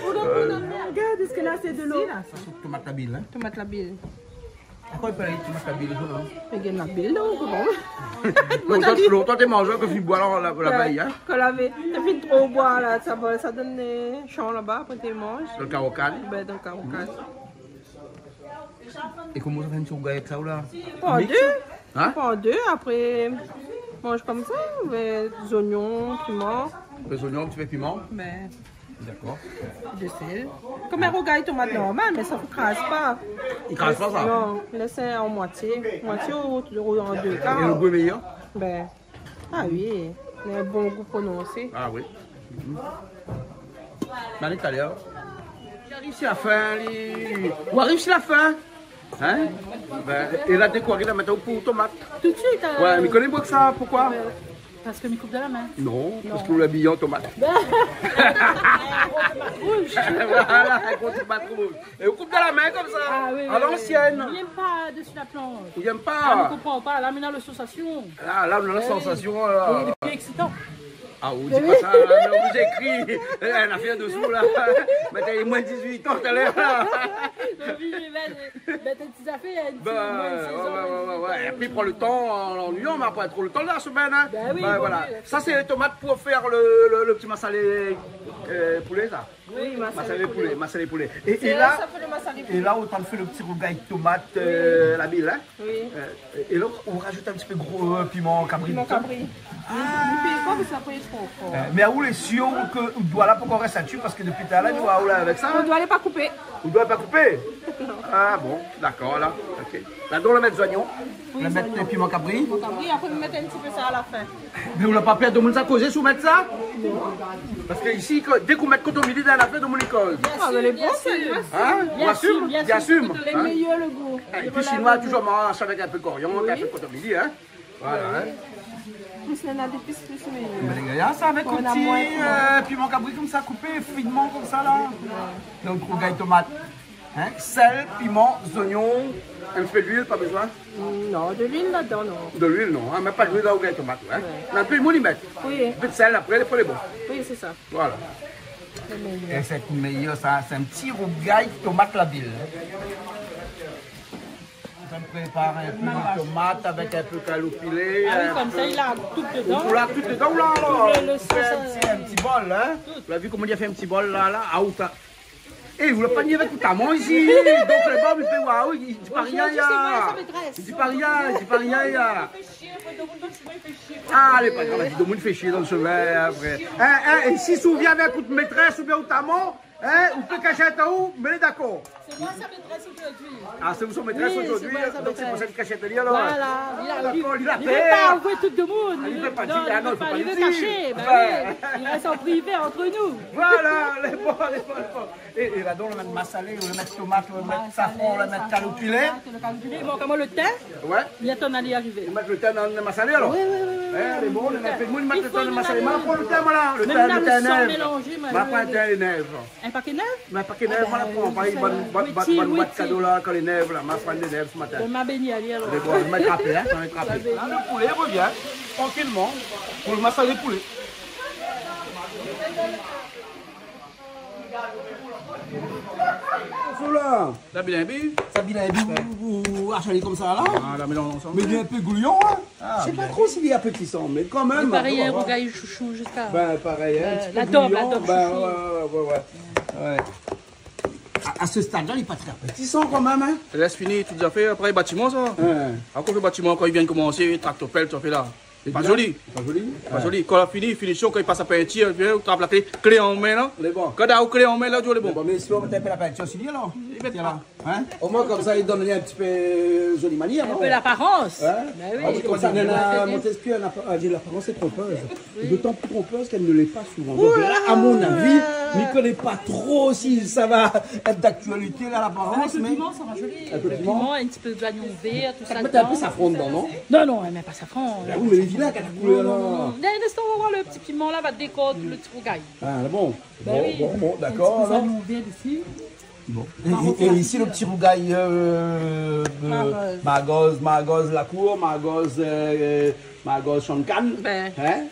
Ou la, ou la, regard, èske la sé de lo ? Si, la, sa sé tomat labil, hein. Tomat labil. Akoz i apèl tomat labil, sa, hein ? Mé gingn labil, non, koman ? Lontan, lontan té manz ke fine boir la, la, la vèy, hein ? Kan lavé, té fine tro boir la, sa va, sa donn, euh, shan laba, apré té manz. Dan le karo kann ? Bin, dan le karo kann. É koman sa fé in ti rougay avèk sa, ou la ? Mix ? Hein ? Par dé, par dé, apré, manz konmsa, avèk zoignon, piman. Lé zoignon, in ti pé piman ? Bin. Dakor. De sèl. Konm in rougay tomat normal, mé sa i kraz pa. I kraz pa, sa ? Non, lès an moitié. Moitié ou, ou an dé kar. É le gou lé méyèr ? Bin, ah oui, néna in bon gou prononsé. Ah oui. Mhm. Mé alé, talèr. Li ariv si la fin, li. Ou ariv si la fin. Hein ? Bin, é la, dékouv la mèt pou tomat. Tout de suite, hein. Ouais, mé koné pa ke sa, poukoi ? Euh, Parske mi koup dan la min. Non, non, parske ou la abiy an tomat. Rouj. Voilà, in gro tomat rouj. É ou koup dan la min konmsa. Ah oui, oui, oui. A lansièn. Li yèm pa desi la plansh. Li yèm pa. Ah, mi konpran pa. La, mi néna le sansasion. Ah, la, nou néna le sansasion, la. Oui, lé pli éksitan. Ah, ou di pa sa, la, mé ou ékri, é, in afèr dosou, la. Mé té, moin dizuit an talèr, la. Mé oui, mé, mé, mé, té, ti zafèr, in ti moin de sèz an, ouais, ouais, ouais. Épi, pran lo tan an, an liyan, mé pa tro lo tan la semèn, in. Ben oui, vo mié. Sa, sé lé tomat pou fé lo, lo, lo ti masalé, euh, poulé, sa. Oui, masalé poulé. Masalé poulé, masalé poulé. É, é la, sa fé lo masalé poulé. É la, ou tann fé lo ti rougay tomat, euh, la bil, in. Oui. Euh, é la, ou rajout in ti pé gro, euh, piman kabri. Piman kabri. Ah. Li pé pa, mé sa pé tro for. Euh, mé ou lé sir ke out doi la pankor rès ladsi, parske dopi talèr, nou voi ou la avèk sa. Mon doi lé pa koupé. Out doi lé pa koupé ? Non. Ah bon, dakor, la. OK. La, donk, nou va mèt zoignon. Oui, zoignon. Nou va mèt piman kabri. Piman kabri, apré, nou mèt in ti pé sa a la fin. Mé ou la pa pèr domoun sa kozé si ou mèt sa ? Non. Parske isi, ke, dé k'ou mèt kotomili dan lafèr, domoun i koz. Bien sir, bien sir. In ? Bien sir, bien sir. Ou asume ? Lé méyèr lo gou. É pi, shinoi, toujour marsh avèk in pé koriann, in pé kotomili, in. Voilà, in. Plis néna dépis, plis lé méyèr. Mé lé gayar, sa, avèk in ti, euh, piman kabri konmsa, koupé finman konmsa, la. Donk, rougay tomat. In, sèl, piman, zoignon, in ti pé d'luil, pa bezoin ? Mm, non, de l'huile là-dedans, non. De l'huil, non, in, mé pa d'luil dan rougay tomat, in. Ouais. Mé in pé d'luil, i mèt. Oui. In pé d'sèl, apré, lé, pou lé bon. Oui, sé sa. Voilà. Lé méyèr. É sé méyèr, sa, sé in ti rougay tomat la bil. Ou prépar in pé tomat avèk in pé kaloupilé, ah oui, in pé konmsa, li la tout dedan. Ou la tout dedan, la, alor. Tout le, le sos, sé in ti, euh, in ti bol, in. Tout. Ou la vi koman li la fé in ti bol, la, la, ah, ou ta É, ou la pa ni avèk out aman isi. Donk, laba, mi pé oir, oui, i di pa rien, sé moin, sa, métrès. I di pa rien, i di pa rien, ya. Ah, lé pa grav, domoun i fé shié dan le shemin, apré. In, in, é si ou vien avèk out métrès oubien out aman, in, ou pé kashèt aou, mé dakor. Sé moin sa métrès zordi. Ah, sé ou son métrès zordi, oui, sé moin sa métrès. Donk sé pou sa li kashèt ali, alor. Voilà, li la, li, dakor, li la pèr. Li vé pa avoué tout domoun. Ah, li vé pa dir, non, li vé pa, li vé kashé. Ben oui, li rès an privé ant nou. Voilà, lé bon, lé bon, lé bon. É, é la, donk, ou la mèt masalé, ou la mèt tomat, ou la mèt safran, ou la mèt kaloupilé. Masalé, tomat, le kaloupilé. Bon, koman, le tin ? Ouais. Bientôt, nou va arivé. Ou mèt le tin dan le masalé, alor ? Oui, oui, oui, oui. É, lé bon, nou la fé, moin, mi mèt le tin dan le masalé. Mé apré, le tin, voilà, le tin, le tin nèv. Mé apré, le tin nèv. In paké nèv ? Mé paké nèv, moin la pran, pa, bann, bann, bann, bann, bann kado la, kan lé nèv la, ma pran lé nèv se matin. Bon, ma béni ali, alor. Lé bon, ma trapé, in, ma trapé. Ma béni. La, le poulé i revien, trankilman, pou le masalé poulé. Sou la. Sa bien bi. Sa bien bi, ou, ou, ou ashali konmsa la. Ah, la mélanz ansanm. Mé li lé in pé gouyon, in. Ah, bien. Mi koné pa tro si li lé apétisan, mé kan mèm. Lé parèy, in rougay shoushou ziska. Ben, parèy, in ti pé gouyon, la dob, la dob shoushou. Ben, ouais, ouais, ouais, ouais. A, a se stad la, li lé pa tré apétisan kan mèm, in. Lès fini tout zafèr, apré batiman sa. Ouais. Akoz le batiman, kan li vien komansé, traktor pèl, sa fé la. Lé pa zoli. Lé pa zoli. Lé pa zoli. Kan la fini, finision, kan li pas a pintir, li vien, ou trap la klé, klé an min la. Lé bon. Kan ou na klé an min la, ou di lé bon. Lé bon, mé si ou mèt in pé la pintir si li, alor. Li mèt pa. In ? Omoin konmsa, li donn in ti pé zoli manièr, non ? In pé laparans. In ? Ben oui. Ah oui, konmsa, la, la, Montesquieu, la, a di, l'apparence est trompeuse. Oui. D'autant plus trompeuse qu'elle ne l'est pas souvent. Donc là, à mon avis, mi koné pa tro si sa va èt d'aktualité, la, laparans, mé avèk le piman, sa sra zoli. Avèk le piman. Le piman, in ti pé zoignon vèr, tout sa dedan. Sa i mèt in pé safran dedan, non ? Non, non, èl i mèt pa safran. Ben oui, mé li lé la, kan la koulèr, la. Non, non, non. Lès, lès, nou va oir le ti piman la va dékor le ti rougay. Ah, bon. Ben oui. Bon, bon, bon, dakor, alor. In ti pé zoignon vèr desi. Bon. É, é, é isi, le ti rougay, euh, de margoz, margoz lakour, margoz, euh, margoz shann kann. Ben. In ?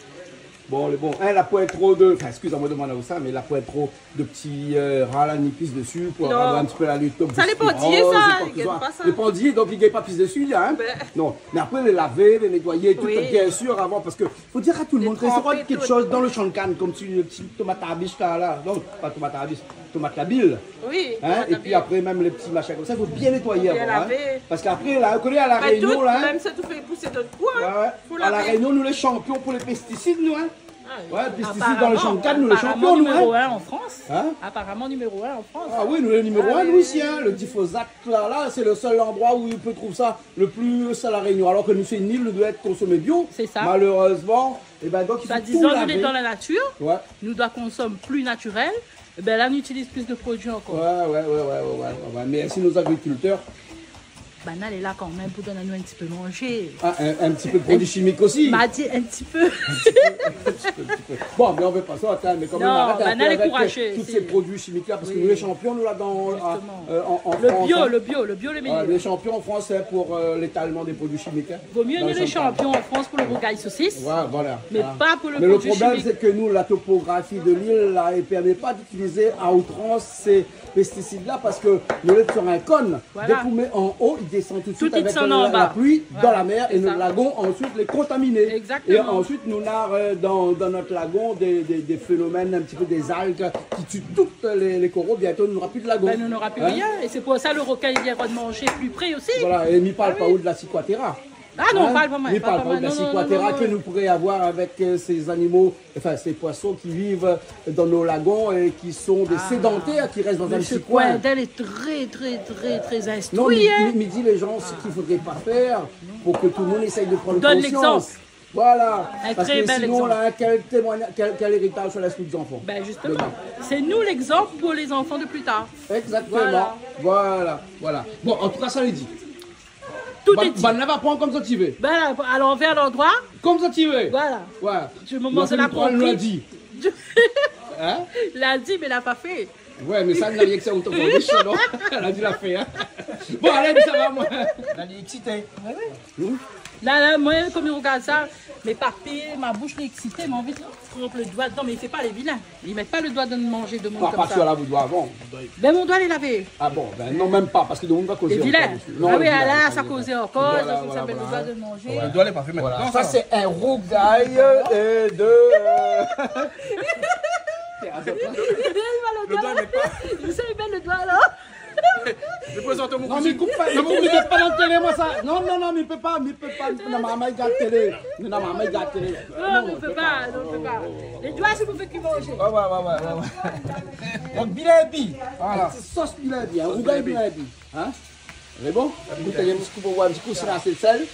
Bon, lé bon. In, la poin tro de, anfin, eskiz amoin de domann aou sa, mé la poin tro de ti, euh, ral an épis desi pou avoir in ti pé la lit. Non. Sa, lé pandiyé, sa, i gingn pa sa. Lé pandiyé, donk i gingn pa pis desi, in ? Ben. Non. Mé apré, lé lavé, lé nétoiyé, tout, oui, bien sir, avan, parske Fo dir a tout le moun, kan i sort kékshoz dan le shann kann, konm si le ti tomat arbis la, la, non, pa tomat arbis, tomat la bil. Oui, tomat la bil. In, épi apré, mèm le ti mashin konmsa, i fo bien nétoiyé avan, in. Bien lavé. Parske apré, la, ou koné, a La Rényon, la, in. Mèm sa, tout fé pousé dot koin. Ouais, ouais. Fo lavé. A La Rényon, nou lé shanpion pou lé pestisid, nou, in. Ah oui. Ouais, pestisid dan le shann kann, nou lé shanpion, nou, in. Aparaman, aparaman niméro un an Frans. Hein ? Aparaman niméro un an Frans. Ah oui, nou lé niméro un, nou, isi, in. Le glyphosate, la, la, sé le sèl landroi ousa i pé trouv sa le plis, sé La Rényon. Alor ke nou, sé in il, nou doi èt konsomé bio. Sé sa. Malérèzman, é bin, donk, i fo tout lavé. Soi-dizan, nou lé dan la natir, ouais, nou doi konsom pli natirèl. É bin la, nou itiliz plis de produi ankor. Ouais, ouais, ouais. Mèrsi nout agrikiltèr. Banna lé la kan mèm pou donn anou in ti pé manzé. Ah, in, in ti pé produi shimik osi. Ma di in ti pé. In ti pé, in ti pé. Bon, mé on vé pa sa, atann, mé kan mèm, arèt in pé avèk, euh, tout sé produi shimik la, parske nou lé shanpion, nou, la, dan, euh, an, an Frans, in. Lo bio, lo bio, lo bio lé méyèr. Voilà, nou lé shanpion an Frans, in, pou, euh, létalman dé produi shimik, in. Vo myé nou lé shanpion an Frans pou lo rougay sosis, mé pa pou lo produi shimik. Voilà. Mé lo problèm, sé ke nou, la topografi de lil la, i pèrmé pa d'itiliz a outrans sé pestisid la, parske nou lé sir in konn. Voilà. Dèk ou mèt an-o, i désann tout suit avèk la, la pli dan la mèr, é nout lagon ansuit lé kontaminé. Tout suit sa i sort. Ouais, sé sa. Exactement. É ansuit nou na, euh, dan, dan nout lagon dé, dé, dé fénomèn, in ti pé dé zalg ki tié tout lé, lé koro. Bientô nou nora pi de lagon. Ben, nou nora pi rien. É sé pou sa lo rokin i vien manzé pli pré osi. Voilà, é mi parl pa ou de la ciguatera. Ah non, parl pa, mi parl pa, non, non, non, non. Mi parl pa ou de la ciguatera ke nou pouré avoir avèk, euh, sé zanimo, anfin, sé poison ki viv, euh, dan nout lagon é ki son dé sédantèr, ki rès dan in ti koin. Ah, mé sé Coindin lé trè, trè, trè, trè instrui, in. Non, mé, mé, mé mi di lé zan, sak i fodré pa fèr, pou ke tout lo moun i éséy de prann konsians. Donn légzanp. Voilà. In trè bèl légzanp. Parske sinon, la, kèl témoignaz, kèl, kèl éritaz sa i lès pou nout zanfan ? Ben, zistoman. Sé nou légzanp pou lé zanfan de pli tar. Exactement. Voilà. Voilà, voilà. Bon, an tou ka, sa lé di. Tout lé di. Banna va pran konm zot i vé. Ben, a lanvèr, a landroi. Konm zot i vé. Voilà. Ouais. Di moman sé la konpri. Lindi. Hein ? Lindi, mé la pa fé. Ouais, mé sa, nou la rienk sa, ou té pa rish, non ? Lindi la fé, hein. Bon, alé, mi sava, moin. Lindi éksité. Ouais, ouais. Hmm ? La, la, moin, konm mi rogard sa, mé papé, mon boush lé éksité, mi anvi tranp lo doi dedan, mé i fé pa lé vilin. I mèt pa lo doi dan manzé demoun konmsa. Pa, pa sir la, vo doi avan. Ben, mon doi lé lavé. Ah bon, ben non, mèm pa, parske demoun va kozé ankor dési. Lé vilin. Non, lé vilin, lé vilin. Ah oui, ala, sa kozé ankor, voilà, sa fé bèl lo doi dan manzé. Voilà. Lo doi lé pa fé mintnan. Voilà. Sa, sé in rougay, euh, de, euh, Lé bèl, lo doi la. Lo doi, mé pa. Sa lé bèl, lo doi la. Mi prézant mon kouzine. Non, mé koup pa, non, mé mi mèt pa dan télé, moin, sa. Non, non, non, mi pé pa, mi pé pa, mi pé pa. Non, momon i gard télé. Non, momon i gard télé. Non, non, mi pé pa, non, mi pé pa. Lé doi, sé pou fé kui manzé. Ouais, ouais, ouais, ouais, ouais. Donk, bilinbi. Voilà. Sos bilinbi, in, rougay bilinbi. In ? Lé bon ? Gout in ti kou pou voir in ti kou si la asé sèl.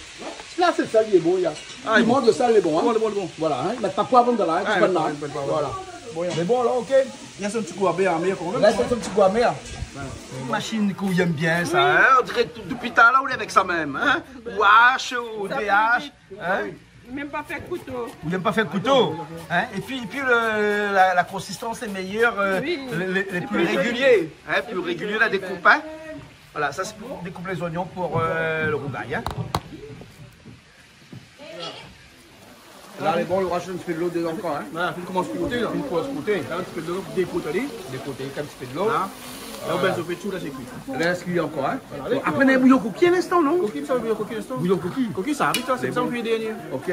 Si la asé sèl, lé bon, ya. Ah, lé bon. Piman de sèl, lé bon, in. Bon, lé bon, lé bon. Voilà, in. Mèt pa poiv dedan la, in, ti pé la, in. Ah, pa, pa, pa. Voilà. Bon, ya. Mé bon, la, OK. Lès in ti kou amèr, mé kan mèm. Lès in ti kou amèr. Ouais. Mashine k'i yèm bien sa, in. On diré dopi talèr ou lé avèk sa mèm, in. Ou ash, ou déash, in. Mèm pa fé kouto. Ou yèm pa fé kouto, in. Épi, épi lo, la, la konsistans lé méyèr, euh, lé, lé, lé pli régilié, in, pli régilié la dékoup, in. Voilà, sa sé pou dékoup lé zonyon pou, euh, lo rougay, in. La, lé bon, ou razout in ti pé dolo dedan ankor, in. Voilà, fine komans kouté, la. Fine komans kouté. La, in ti pé dolo, dékoté, alé. Dékoté, in ti pé dolo. La. La, ou bès lo fé dsi, la, sé kui. La, sé kui ankor, in. Voilà, bon, apré, nou na bouyon koki in instan, non ? Koki, sa, bouyon koki in instan. Bouyon koki. Koki, sa ariv, sa, sé sa, nou fé dèrnié. OK.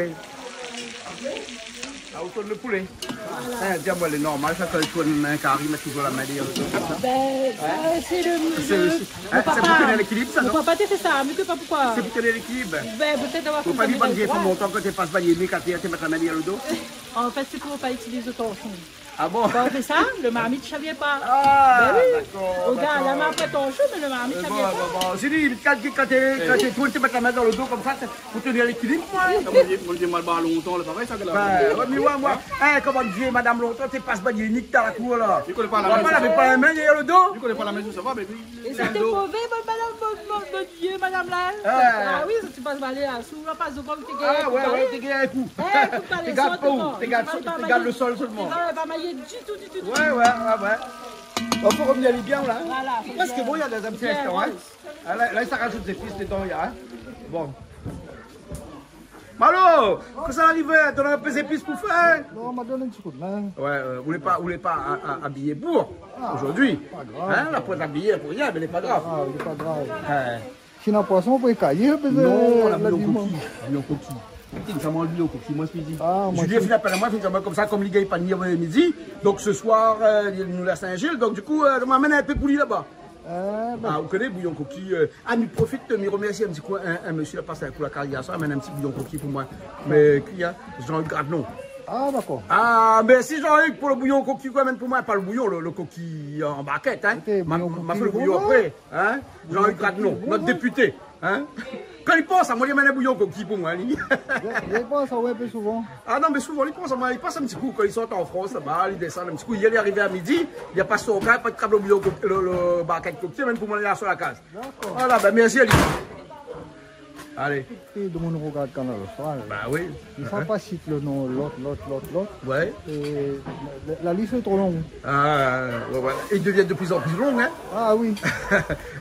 Ah, ou tourn lo poulé. In, di amoin, lé normal sa, kan ou tourn in kari, mèt touzour la min dèrièr lo do, konmsa. Ben, sa, sé lo, lo, lo papa. Sé pou tien lékilib, sa, non ? Lo papa té fé sa, mi koné pa poukoi. Sé pou tien lékilib. Ben, pétèt avoir konm sa. Ou pa vi bann vié fanm lontan, kan té pas bann yénik atèr, té mèt la min dèrièr lo do. An fèt, sé pou pa itiliz lo torshon. Ah bon ? Kan ou fé sa, lo marmit i sava pa. Ah, dakor, dakor. Ben oui. Rogard, la, ma pran torshon, mé lo marmit i sava pa. Euh, bon, bon, bon. Sé li, kan, kan té, kan té tourn, té mèt la min dan lo do konmsa, pou tenir lékilib, koi. Moin, moin, moin, moin, lontan, lé pa vré, sa, ke la. Ben, ouais, mé moin, moin, in, koman vié madam lontan, té pas bann yénik dan la kour, la. Li koné pa la min. Voilà, mé pa la min, li lé lo do. Li koné pa la min, sa va, mé li, é sa té mové, bann, bann, bann, bann, bann vié madam la, in. Ah. Ah oui, sa, ti pas balé asou, la, pa zo konm té gingn. Ah, ouais, ouais, té gingn in kou. Eh, kou d'balé, té gard pa ou, té gard, té gard lo sol solman. Té va pa mayé ditou, ditou, ditou. Ouais, ouais, ouais, ouais. Bon, fo rovnir ali bien, la, in. Voilà, fo bien. Prèsk bon, i rès in ti instan, in. Ah, la, la, sa i razout zépis dedan, ya, in. Bon. Malo, kosa i ariv, ou la donn in pé zépis pou fé ? Non, ma donn in ti kou d'min. Ouais, euh, ou lé pa, ou lé pa a-, a-, abiyé pou zordi. Ah, pa grav. In, la poin abiyé pou rien, mé lé pa grav. Ah, lé pa grav. Ouais. Si na poison, ou pé kayé, non, la bouyon koki. Bouyon koki. Ti, sa manz bouyon koki, moin, sé midi. Ah, moin, Julien fine apèl amoin, fine di amoin konmsa, konm li gingn pa ni, euh, midi. Donk, se soir, euh, nou lé a Saint-Gilles. Donk, di kou, euh, ma amenn in pé pou li laba. Ah, ben. Ah, ou koné, bouyon koki, euh, ah, mi profit, mi romèrsi in ti kou, in, in mésyé la pas in kou la karièr, sa amenn in ti bouyon koki pou moin. Mé ki, in, Jean-Hugues Gradnon. Ah, dakor. Ah, mèrsi Jean-Hugues pou lo bouyon koki, koi, amenn pou moin, pa lo bouyon, lo, lo koki an barkèt, in. OK, ma, bouyon koki, ma fé lo bouyon apré, in. Jean-Hugues Gradnon, nout dépité, in. Kan li pans amoin, li amenn in bouyon koki pou moin, li. Li, li pans aou in pé souvan. Ah non, mé souvan, li pans amoin, li pas in ti kou, kan li sort an Frans, laba, li désann in ti kou. Yèr, li arivé a midi, li la pas son kar, pa trap lo bouyon koki, lo, lo barkèt koki, amenn pou moin, li la sou la kaz. Dakor. Voilà, ben, mèrsi ali. Alé. Tout demoun i rogard Kanal Austral. Ba oui. I fo pa sit lo non lot, lot, lot, lot. Ouais. É la, la lis lé tro long. Ah, ouais, ouais. I devien de plus en plus long, hein. Ah oui.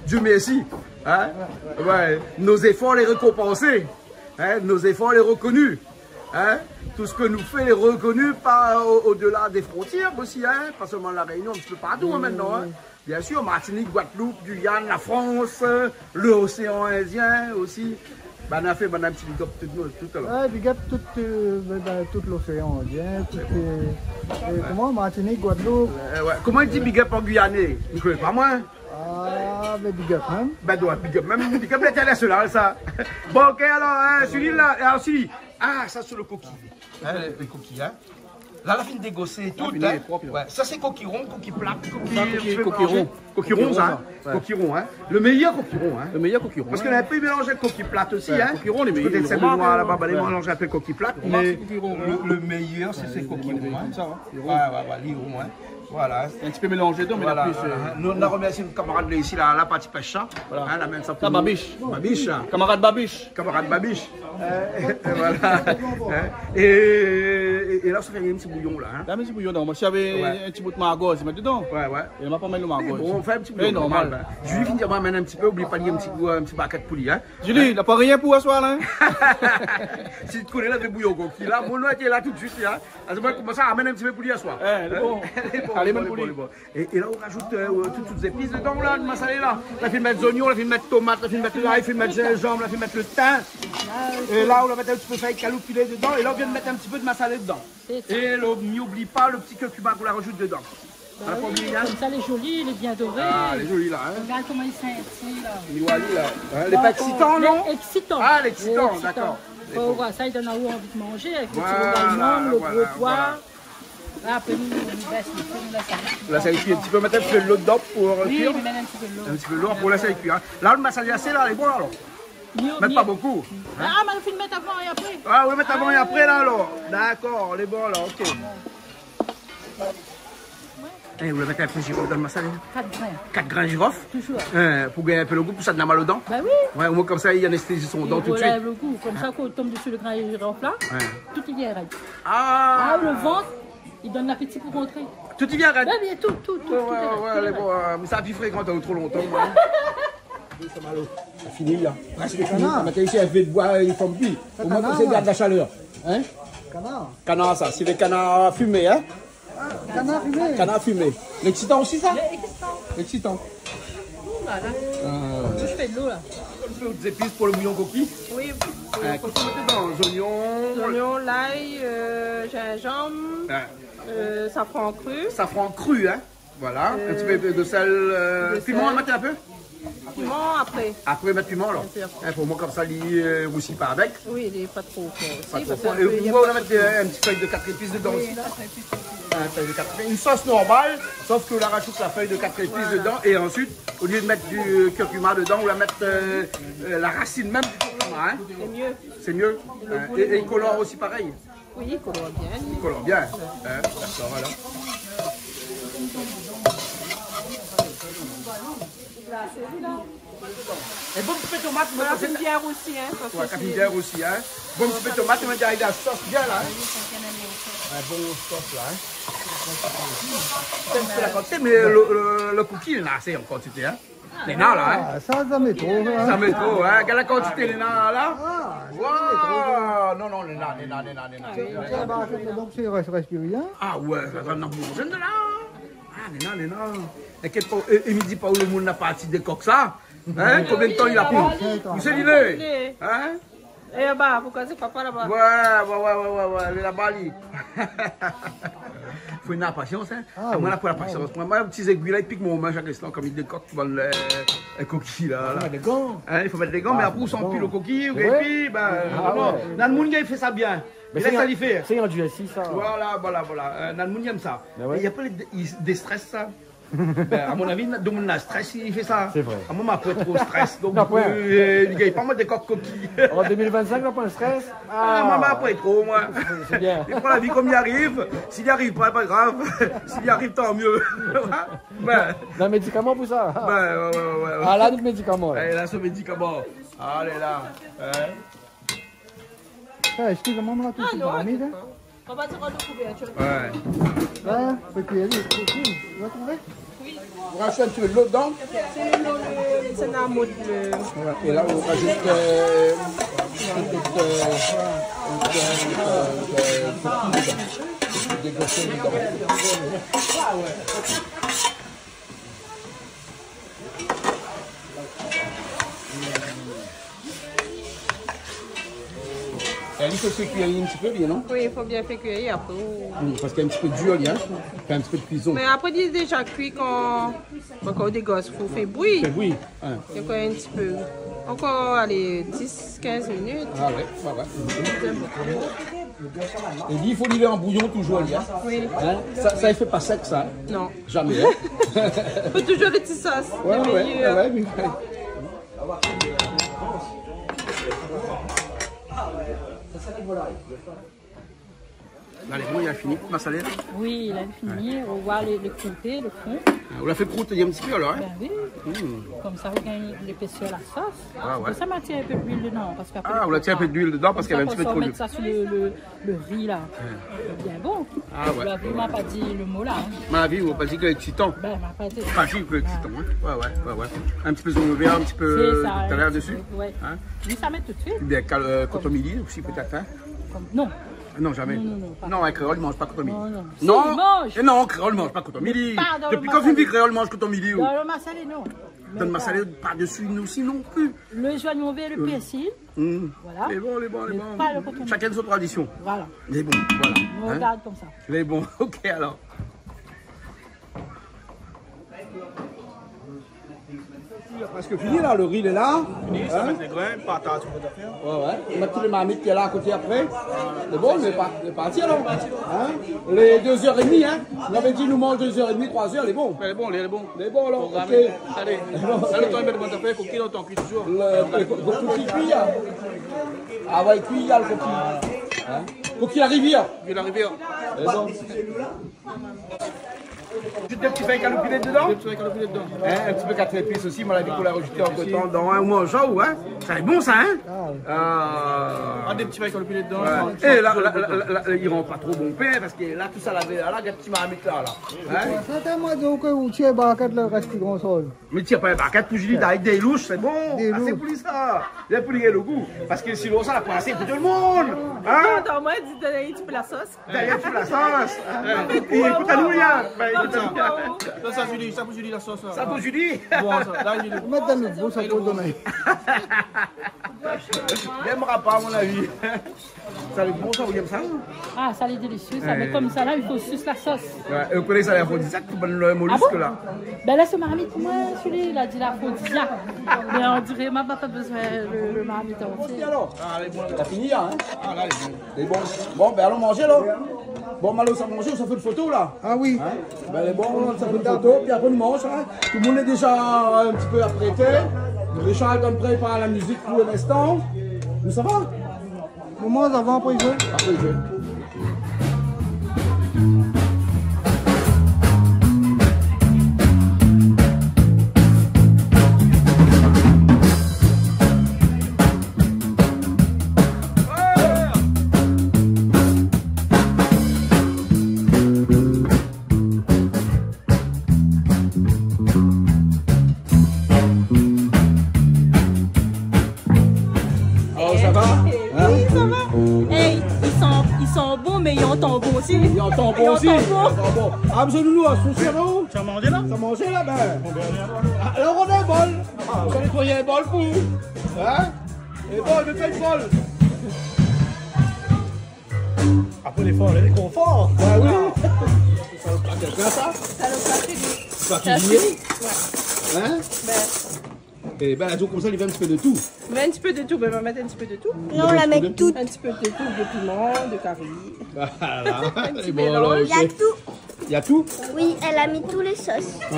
Dieu merci, hein. Ouais, ouais. Ouais. Nos efforts lé rékonpansé, hein. Nos efforts lé rekonu, hein. Tout sak nou fé lé rekonu par, o, au-delà des frontières aussi, hein. Pa solman La Réunion, in ti pé partou, hein, mintnan, hein. Oui, oui. Bien sûr, Martinique, Guadeloupe, Guyane, la France, euh, l'océan Indien aussi. Banna fé, banna in ti big up tout, tout alor. Ouais, big up tout, euh, ben, ben, tout l'océan Indien, tout, euh, euh, koman, Martinique, Guadeloupe. Euh, ouais. Koman i di big up an guyanais ? Mi koné pa, moin. Ah, ben, big up, hein. Ben, doi big up, mèm big up l'international, sa. Bon, OK, alor, hein, Sully la, alor, Sully. Ah, sa, sé lo koki. Hein, lo koki, hein. La, la fine dégosé tout, hein. Lé prop, la. Ouais, sa sé koki ron, koki plat, koki, sa, koki, koki ron. Koki ron, sa. Koki ron, sa. Ouais. Koki ron, hein. Lo méyèr koki ron, hein. Lo méyèr koki ron, ouais. Parske la, i mélanz avèk koki plat osi, hein. Ouais, koki ron, lé méyèr. Koté de Saint-Benoît, laba, ba, i mélanz in pé koki plat, mé lo, lo méyèr, sé, sé koki ron, hein. Konmsa, hein. Ouais, ouais, ouais, lé ron, hein. Voilà. In ti pé mélanzé dedan, mé la plis, euh, nou, nou romèrsi nout kamarad la isi, la, la parti pèsh sa. Voilà. Hein, la amenn sa pou nou. Sa, Babiche. Babiche, hein. Kamarad Babiche. Kamarad Babiche. Euh, voilà. Hein. É, é, é la, sa fé in ti bouyon la, hein. La, in ti bouyon, non. Moin, si lavé in ti bout margoz, mi mèt dedan. Ouais, ouais. É la, ma pa mèt lo margoz. Mé bon, nou fé in ti bouyon normal, hein. Julie, vien di amoin, amenn in ti pé, oubli pa, li, in ti pé, in ti barkèt pou li, hein. Julie, la pa rien pou aswar la, hein. Si ou koné, la fé bouyon koki la, moin, nou té la tout suit, hein. Alor, moin, komans amenn in ti pé pou li aswar. Eh, lé bon. Lé bon, alé, lé bon, lé bon. É, é la, ou rajout, euh, tout, tout zépis dedan, la, lo masalé la. La fine mèt zoignon, la fine mèt tomat, la fine mèt lay, la fine mèt zinzanm, la fine mèt lo tin. É la, ou la mèt in ti pé fèy kaloupilé dedan. É la, ou vien mèt in ti pé de masalé dedan. Sé sa. É lo, mi oubli pa lo ti kurkuma k'ou la rajout dedan. Ba oui, konmsa lé zoli, lé bien doré. Ah, lé zoli la, hein. Rogard koman li sint la. Li, voilà, la. Hein, lé pa eksitan, non ? Lé eksitan. Ah, lé eksitan, dakor. Lé eksitan. Fo voir sa, i donn aou anvi de manzé, avèk lo ti rougail manm, lo gro poi. Voilà, voilà. Apré, nou, nou bès lo fé, nou lès sa kui. La, sa i kui in ti pé, mèt in ti pé dolo dedan pou, euh, kui. Oui, mèt in ti pé dolo. In ti pé dolo pou lès sa kui, hein. La, lo masalé la, sé la, lé bon, la, alor. Mèt pa bonpé. Ah, mé ou fine mèt avan é apré. Ah, oui, mèt avan é apré, la, alor. Dakor, lé bon, la, OK. Eh, ou la mèt in pé zirof dan lo masalé ? Kat grin. Kat grin zirof ? Touzour. Eh, pou gingn in pé lo gou, pou sa néna mal o dan ? Ba oui. Ouais, omoin konmsa, i anestézi son dan tout suit. I relèv lo gou. Konmsa, kan ou tonm dési lo grin zirof la, tout i vien rèd. Ah. Ah, lo vant, i donn lapéti pou rantré. Tout i vien rèd. Ouais, bien, tout, tout, tout, tout i rèd, tout i rèd. Ouais, ouais, ouais, lé bon, euh, mé sa la pi frékan, ou lé tro lontan, moin. Sa malo. Sa fini, la. Prèsk fini. Kanar. Mèt isi in vé de boi, i fé kui. Sa, omoin, kanar, konmsa, i gard la shalèr. Hein ? Kanar. Kanar, sa. Sé lo kanar fimé, hein ? Ah, kanar fimé. Kanar fimé. Lé eksitan osi, sa ? Lé eksitan. Lé eksitan. Ouh la la. Ah. Mi fé dolo, la. In pé zépis pou lo bouyon koki. Oui, pou lo koki. Kosa ou mèt dedan ? Zoignon. Zoignon, lay, euh, zinzanm, euh, safran kri. Safran kri, hein ? Voilà, in ti pé de, de sèl, euh, de sèl. Piman, ou mèt in pé ? Piman apré. Apré, mèt piman, alor. Bien sûr. Hein, pou omoin, konmsa, li, euh, rousi pa avèk. Oui, li lé pa tro for osi, parske apré, i fo mèt, euh, in ti fèy de kat zépis dedan osi. Oui, kat zépis osi. In fèy de kat zépis. In sos normal, sof ke ou la rajout la fèy de kat zépis dedan, é ansuit, olié de mèt di, euh, kurkuma dedan, ou la mèt, euh, euh, la rasine mèm di kurkuma, hein. Sé myé. Sé myé. Hein, é, é i kolor osi parèy. Oui, i kolor bien. I kolor bien. Hein, dakor, voilà. É bon, ti pé tomat, moin, la fine bien rousi, hein, parske sé... Ouais, la fine bien rousi, hein. Bon, ti pé tomat, moin, i gard la sos bien, la, hein. Ouais, bon sos, la, hein. Sé in ti pé la kantité, mé lo, lo, lo koki, la, sé an kantité, hein. Néna la, hein. Ah, sa, zamé tro, hein. Zamé tro, hein. Gard la kantité néna la. Ah, zamé tro, hein. Waouh. Non, non, néna, néna, néna, néna. Tiens, tiens, ba, donk, sé, rès, rès pi rien. Ah ouais, sa, sa, non, bon, néna la. Ah, néna, néna. Inkièt pa, é, é mi di pa ou lo moun la parti dékok sa. Hein, konbien de tan li la pran ? Misié Liné. Hein ? É laba, pou koz papa laba. Ouais, ouais, ouais, ouais, ouais, ouais, lé laba, li. Fo néna la pasians, hein. Ah, moin, la, pou la pasians. Moin, moin, ti zégwi la, i pik mon min shak instan, kom li dékok, bon, le, le koki, la, la. Fo mèt dé gan. Hein, i fo mèt dé gan, mé apré, ou san pi lo koki, ou gingn pi, ben, non. Néna moun i fé sa bien. Mé sé in, sé in dursi, sa. Voilà, voilà, voilà. Euh, néna moun i èm sa. Mé ouais. É apré, li, li déstrès sa. Ben, a mon avi, na, demoun na strès, i fé sa. Sé vré. Ah, moin, ma pa tro strès, donk, euh, li gingn pa moin dékok koki. An deux mille vingt-cinq, na pa strès. Ah, moin, ma pa tro, moin. Sé, sé bien. I pran la vi kom li ariv. Si li ariv pa, pa grav. Si li ariv, tan myé. Ben. Na médikaman pou sa. Ben, ouais, ouais, ouais, ouais. Ah, la, nou médikaman, la. Eh, la, sé médikaman. Alé la, in. É, eskiz amoin, la, tout de suite, non, marmit, in. T'inquiète pas. On va se rendre au couvert, tu vois. Ouais. La, fé kui, alé, fé kui. Ou la trouvé ? Oui. On rajoute un petit peu de l'eau dedans. C'est le, le, c'est la mode, le... Voilà. Et là, on rajoute, euh, un peu de, euh, un peu de, euh, de, de, de, de, de, de, de, de, de, de, Èl i fo fé kui in ti pé, bien, non ? Oui, i fo bien fé kui, apré ou... Mm, parske lé in ti pé dir, li, in. Fé in ti pé de kuison. Mé apré, li lé déza kui kan, kan ou dégos, fo fé bouyir. Fé bouyir, in. Donk in ti pé. Ankor, alé, dis, kinz minit. Ah ouais, ouais, ouais. É li, i fo li lé an bouyon toujour, li, in. Oui. In ? Sa, sa i fé pa sèk, sa, in ? Non. Zamé, in ? Fo toujour le ti sos, ouais, le méyèr. Ouais, ouais, ouais. La, lé bon, li la fini, masalé la ? Oui, li la fini. Ouais. Ou voi le, le koté, le fon. Ah, ou la fé krout in ti pé alor, in ? Ben oui. Mm. Konmsa, ou gingn lépésèr la sos. Ah ouais. Sé pou sa ma tir in pé d'luil dedan, parske apré... Ah, ou la tir in pé d'luil dedan parske li lé in ti pé tro dur. Konmsa, kan ou mèt sa su le, le, le ri la. Ouais. Lé bien bon. Ah ouais. Ou la vi, ma pa di le mo la, in. Ma vi, ou pa di ke lé titan. Ben, ma pa di. Pa di ke lé titan, in. Ouais, ouais, ouais, ouais. In ti pé zoignon vèr, in ti pé talèr dési. Sé sa, in ti pé, ouais. In ? Mé sa mèt tout de suit. Bien, kal-, euh, koton mili osi, pétèt, in ? Konm, non. Non, zamé. Non, non, non, pa. Non, in kréol i manz pa koton mili. Non, non. Non. Si, i manz. É non, an kréol i manz pa koton mili. Pardon, dopi kan ou fine di kréol i manz koton mili, ou ? Dan le masalé, non. Mé dan le masalé, pa dési, nou osi non pli. Le zoignon vèr, le pèrsi. Mm. Voilà. Lé bon, lé bon, lé bon. Mé pa le koton mili. Shakinn son tradision. Voilà. Lé bon, voilà. Nou rogard konmsa. Lé bon, OK, alor. Prèsk fini la, le ri lé la. Fini, sa mèt lé grin, patat, tout sa. Ouais, ouais. Mèt tout le marmit ki lé la a koté apré. Lé bon, lé pa, lé parti alor. In ? Lé dé zèr é dmi, in. Ou lavé di nou manz dé zèr é dmi, troi zèr, lé bon. Mé lé bon, lé bon. Lé bon alor, OK. Programé. Alé. Bon, OK. Sa, le tan i mèt bann zafèr, kokiy, le tan kui toujour. Le, le ko-, kokiy i kui, in. Ah ouais, i kui, le kokiy. In ? Kokiy la rivièr. Kokiy la rivièr. Lé bon. Azout dé ti fèy kaloupilé dedan. Dé ti fèy kaloupilé dedan. In, in ti pé kat zépis osi, moin la vi k'ou la razout antretan dan, in, ou manz sa, ou, in. Sa lé bon sa, in. Ah oui. Ah. Ah, dé ti fèy kaloupilé dedan. Ouais. É la, la, la, la, la, i rann pa tro bon pèr, parske la, tout sa, la, la, la, gèt ti marmit la, la. In ? Sa, té moin di ke ou tir barkèt, le rès pi gran shoz. Mé tir pa in barkèt pou Julie, avèk dé loush, sé bon. Dé loush. Asé pou li sa. Bien pou li, le gou. Parske sinon sa, la poin asé pou tout le moun. In ? Non, non, moin di, done in ti pé la sos. Done in ti pé la sos. É, ékout anou, in. Bin, ékout anou. Non, sa, Julie, sa pou Julie, la sos, sa. Sa pou Julie. Bon, sa, la, Julie. Ou mèt dan nout boush, sa pou domin. Li èmra pa, a mon avi. Sa lé bon, sa, ou èm sa ? Ah, sa lé délisié, sa. Ouais. Mé konmsa la, i fo sus la sos. Ouais, é ou koné sa lé afrodiziak pou bann mollisk la. Ah bon ? Bin, lès le marmit pou moin, seli la di lé afrodiziak. Mé on diré ma pa, pa bezoin le, le marmit antié. Alor, la fini la, in ? Ah, la, lé bon. Lé bon. Bon, bin, alon manzé la. Bon, Malo, sa manzé, sa fé in foto la. Ah oui. In ? Bin, lé bon, sa fé in foto, pi apré nou manz, in. Tout le moun lé déza in ti pé aprété. Richard lé pré par la mizik pou linstan. Nou sava ? Nou manz avan, apré zoué. Apré zoué. Alor, sa va ? In ? Oui, sa va. Hey, i san, i san bon, mé i antann bon osi. I antann bon osi. I antann bon. I antann bon. Ah, mésyé Loulou, a, sousi, non ? Ou la manzé la ? Ou la manzé la, bin. Ah, la, ou néna in bol. Ou sa nétoiy in bol pou ou. In ? In bol, mé pa in bol. Apré, lé for, lé konfor. Ba oui. Sa, sa, sa, sa. Sa, sé fini. Sa, fini. Ouais. In ? Bin. É bin, donk, konmsa, i fé in ti pé de tout. Mé in ti pé de tout, bin, nou va mèt in ti pé de tout. Non, nou va mèt tout. In ti pé de tout, de piman, de kari. Voilà. In ti mélanz. Bon, alor, OK. Il y a tout. Il y a tout ? Oui, elle a mis tous les sauces. Ouais.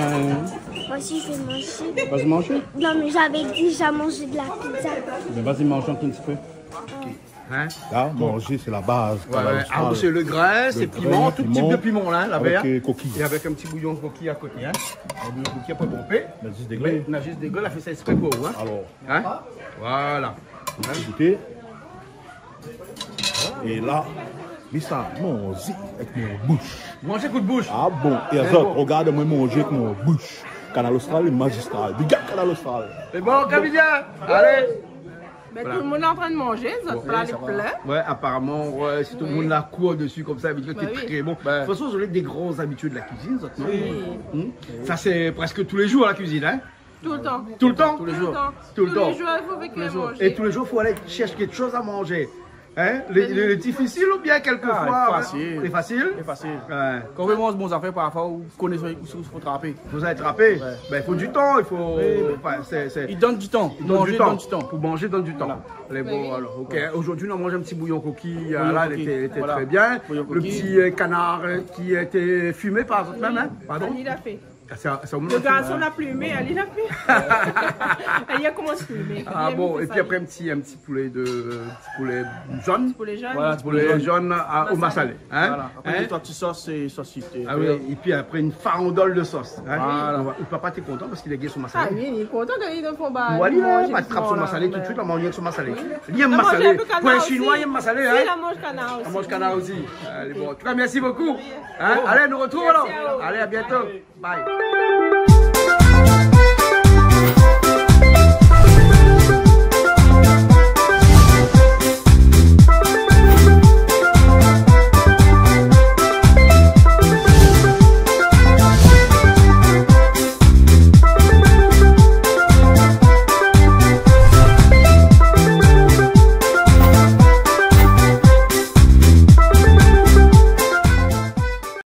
Moi aussi, je vais manger. Vas-y, mange. Non, mais j'avais déjà mangé de la pizza. Bin, vas-y, manz in ti pé. OK. Hein ? La, manzé, sé la baz. Ouais, Kanal Austral. Ah, sé lo grin, lo piman, tout type de piman, la, avèk, euh, kokiy. É avèk in ti bouyon kokiy a koté, hein. In bouyon kokiy, apré, bon, pé. Na zis dé grin. Na zis dé grin, la fé sa èksprè pou ou, hein. Alor. Hein ? Voilà. Ou pé gouté. É la, mi sa manzé èk mon boush. Manzé kout boush. Ah bon, é azot, rogard amoin manzé èk mon boush. Kanal Austral, lé mazistral. Big up Kanal Austral. Sé bon, Camilla. Alé. Voilà. Tout le moun lé antrin manzé, zot pla lé plin. Ouais, aparaman, ouais, si tout le moun la kour dési konmsa, sa vé dir ke lé trè bon. Bah oui. De tout fason, zot lé dé gran abitié de la kuizine, zot, non ? Oui. Hmm ? Sa, sé prèsk tou lé zour, la kuizine, hein ? Tout le tan. Tout le tan ? Tout le tan. Tout le tan. Tou lé zour, i fo fé manzé. Tou lé zour. É tou lé zour, fo alé shèrsh kékshoz a manzé. Hein ? Lé, lé, lé difisil oubien kèlkefoi, ah, lé fasil. Lé fasil ? Lé fasil. Ouais. Kan ou vé manz bon zafèr, parfoi, ou koné ousa, ousa, ousa fo trapé. Fo sa trapé. Ouais. Ben, i fo du tan, i fo, oui, oui, anfin, sé, sé, i donn du tan. I donn du tan. Manzé i donn du tan. Pou manzé, i donn du tan. Voilà. Lé bon, alor. Voilà. Ok, zordi, nou la manz in ti bouyon kokiy, euh, la, lété, lété trè bien. Bouyon kokiy. Voilà. Lo ti, euh, kanar, euh, ki lété fimé par zot mèm, hein ? Pardon ? Ali la fé. Ah, sé, sé... Lo garson la fimé, ali la fé. Ali la komans fimé. Ah bon, é pi apré, in ti, in ti poulé de, ti poulé zone. Ti poulé zone. Voilà, ti poulé zone, ah, o masalé, hein ? Voilà. Apré, dé troi ti sos, sé sos ité. Ah oui, é pi apré, in farandol de sos, hein ? Voilà. Ou papa té kontan parske li la gingn son masalé. Ah oui, li lé kontan kan li fé manzé. Voilà, li la trap son masalé tout de suit, la manzé avèk son masalé. Oui. Li yèm masalé. Pou in Shinoi, li yèm masalé, hein ? La manzé kanar osi. La manzé kanar osi. Alé, bon. En tout cas, merci beaucoup. Hein ? Alé, nou artrouv alor. Merci à vous. Allez, à bientôt. Bye.